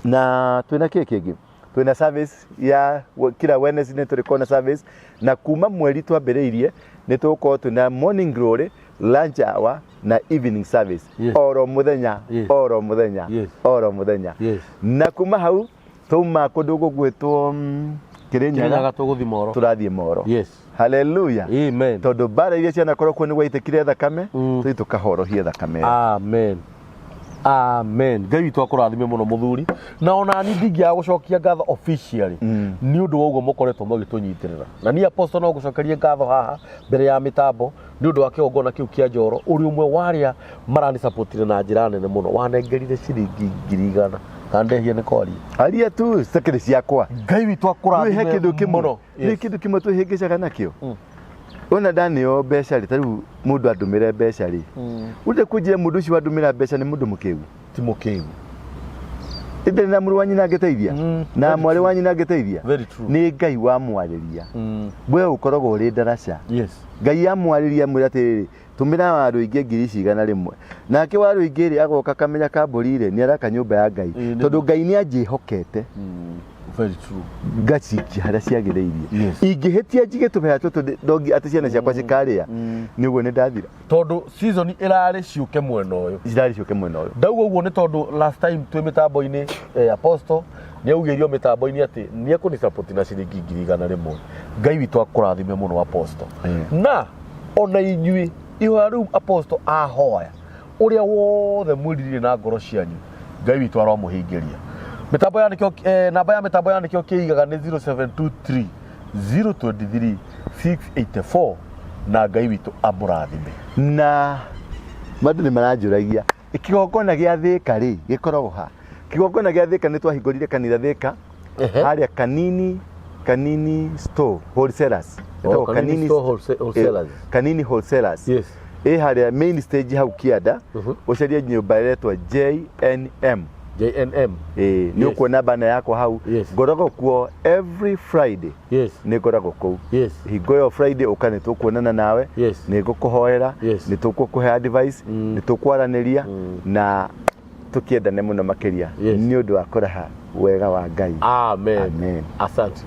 Na twĩna kĩ kĩngĩ? Twĩna service ya kila Wednesday nĩ tũrĩkorwo na service, na kuma mweri twambĩrĩirie nĩ tũgũkorwo twĩna morning glory, lunch hour na evening service, oro mũthenya, oro mũthenya, oro mũthenya. Na kuma hau twauma kũndũ gũgwĩtwo Kĩrĩnyaga. Kĩrĩnyaga tũgũthiĩ Moro. Tũrathiĩ Moro. Haleluya. Amen. Tondũ mbara iria cianakorwo kuo nĩ gwaitĩkire thakame, tũthiĩ tũkahorohie thakame ĩyo. Amen, amen. Ngai witũ akũrathime mũno, mũthuri. Na ona ni ndingĩaga gũcokia ngatho officially nĩ ũndũ wa ũguo mũkoretwo mũgĩtũnyitĩrĩra. Na niĩ Apostle no ngũcokerie ngatho haha mbere ya mĩtambo nĩ ũndũ wa kĩgongona kĩu kĩa Njoro. Ũrĩ ũmwe wa arĩa maranisapotire na njĩra nene mũno, wanengerire ciringi 100,000. Kana ndehia nĩ kwaria? Aria tu, citakĩrĩ ciakwa. Ngai witũ Nĩ he akũrathime kĩndũ kĩmwe mũno. Nĩ kĩndũ kĩmwe twĩhĩngĩcaga nakĩo. Ona ndaneo mbeca rĩ, ta rĩu mũndũ andũmĩre mbeca rĩ, ũrĩa kũnjĩra mũndũ ũcio wandũmĩra mbeca nĩ mũndũ mũkĩgu? Ti mũkĩgu. Ĩndĩ na mũrũ wa nyina angĩteithia, na Very mwarĩ wa nyina angĩteithia. Very true. Nĩ Ngai wamwarĩria. We ũkoragwo ũrĩ ndaraca. Ngai amwarĩria, amwĩra atĩrĩrĩ, tũmĩra Warũingĩ ngiri cigana rĩmwe, nake Warũingĩ rĩ, agoka akamenya Kambũri rĩ nĩ araka nyũmba ya Ngai, tondũ Ngai nĩ anjĩhokete. Very true. Ngacikia harĩa ciagĩrĩirie. Ingĩhĩtia njige tũbeha tũtũ ndongi atĩ ciana ciakwa cikarĩa, nĩ ũguo nĩ ndathira. Tondũ season ĩrarĩ ciũke mwena ũyũ. Cirarĩ ciũke mwena ũyũ. Ndauga ũguo nĩ tondũ last time twĩ mĩtambo-inĩ, Apostle nĩ augĩirio mĩtambo-inĩ atĩ nĩ ekũnisapoti na ciringi 100,000. Ngai witũ akũrathime mũno, Apostle. Na ona inyuĩ ihoya rĩu Apostle ahoya, ũrĩa wothe mwĩririre na ngoro cianyu, Ngai witũ aromũhingĩria. Mĩtambo ya nĩkĩo, namba ya mĩtambo ya nĩkĩo kĩigaga nĩ 0723 023 684, na Ngai witũ amũrathime. Na andũ nĩ maranjũragia kĩgongona gĩa Thĩka rĩ gĩkoragwo ha? Kĩgongona gĩa Thĩka, nĩ twahingũrire kanitha Thĩka, harĩa Kanini Store Wholesalers. Oh, Ĩtagwo Kanini Store Wholesalers. Kanini Wholesalers. Ĩ harĩa main stage hau kĩanda, ũcarie nyũmba ĩretwo JNM. JNM. Ĩĩ, nĩ ũkuona bana yakwa hau. Ngoragwo kuo every Friday. Nĩ ngoragwo kũu. Hingo ĩyo Friday ũka nĩ tũkuonana nawe. Nĩ ngũkũhoera. Nĩ tũgũkũhe advice. Nĩ tũkwaranĩria na tũkĩendane mũno makĩria. Nĩ ũndũ wa kũraha wega wa Ngai. Amen. Amen. Asante.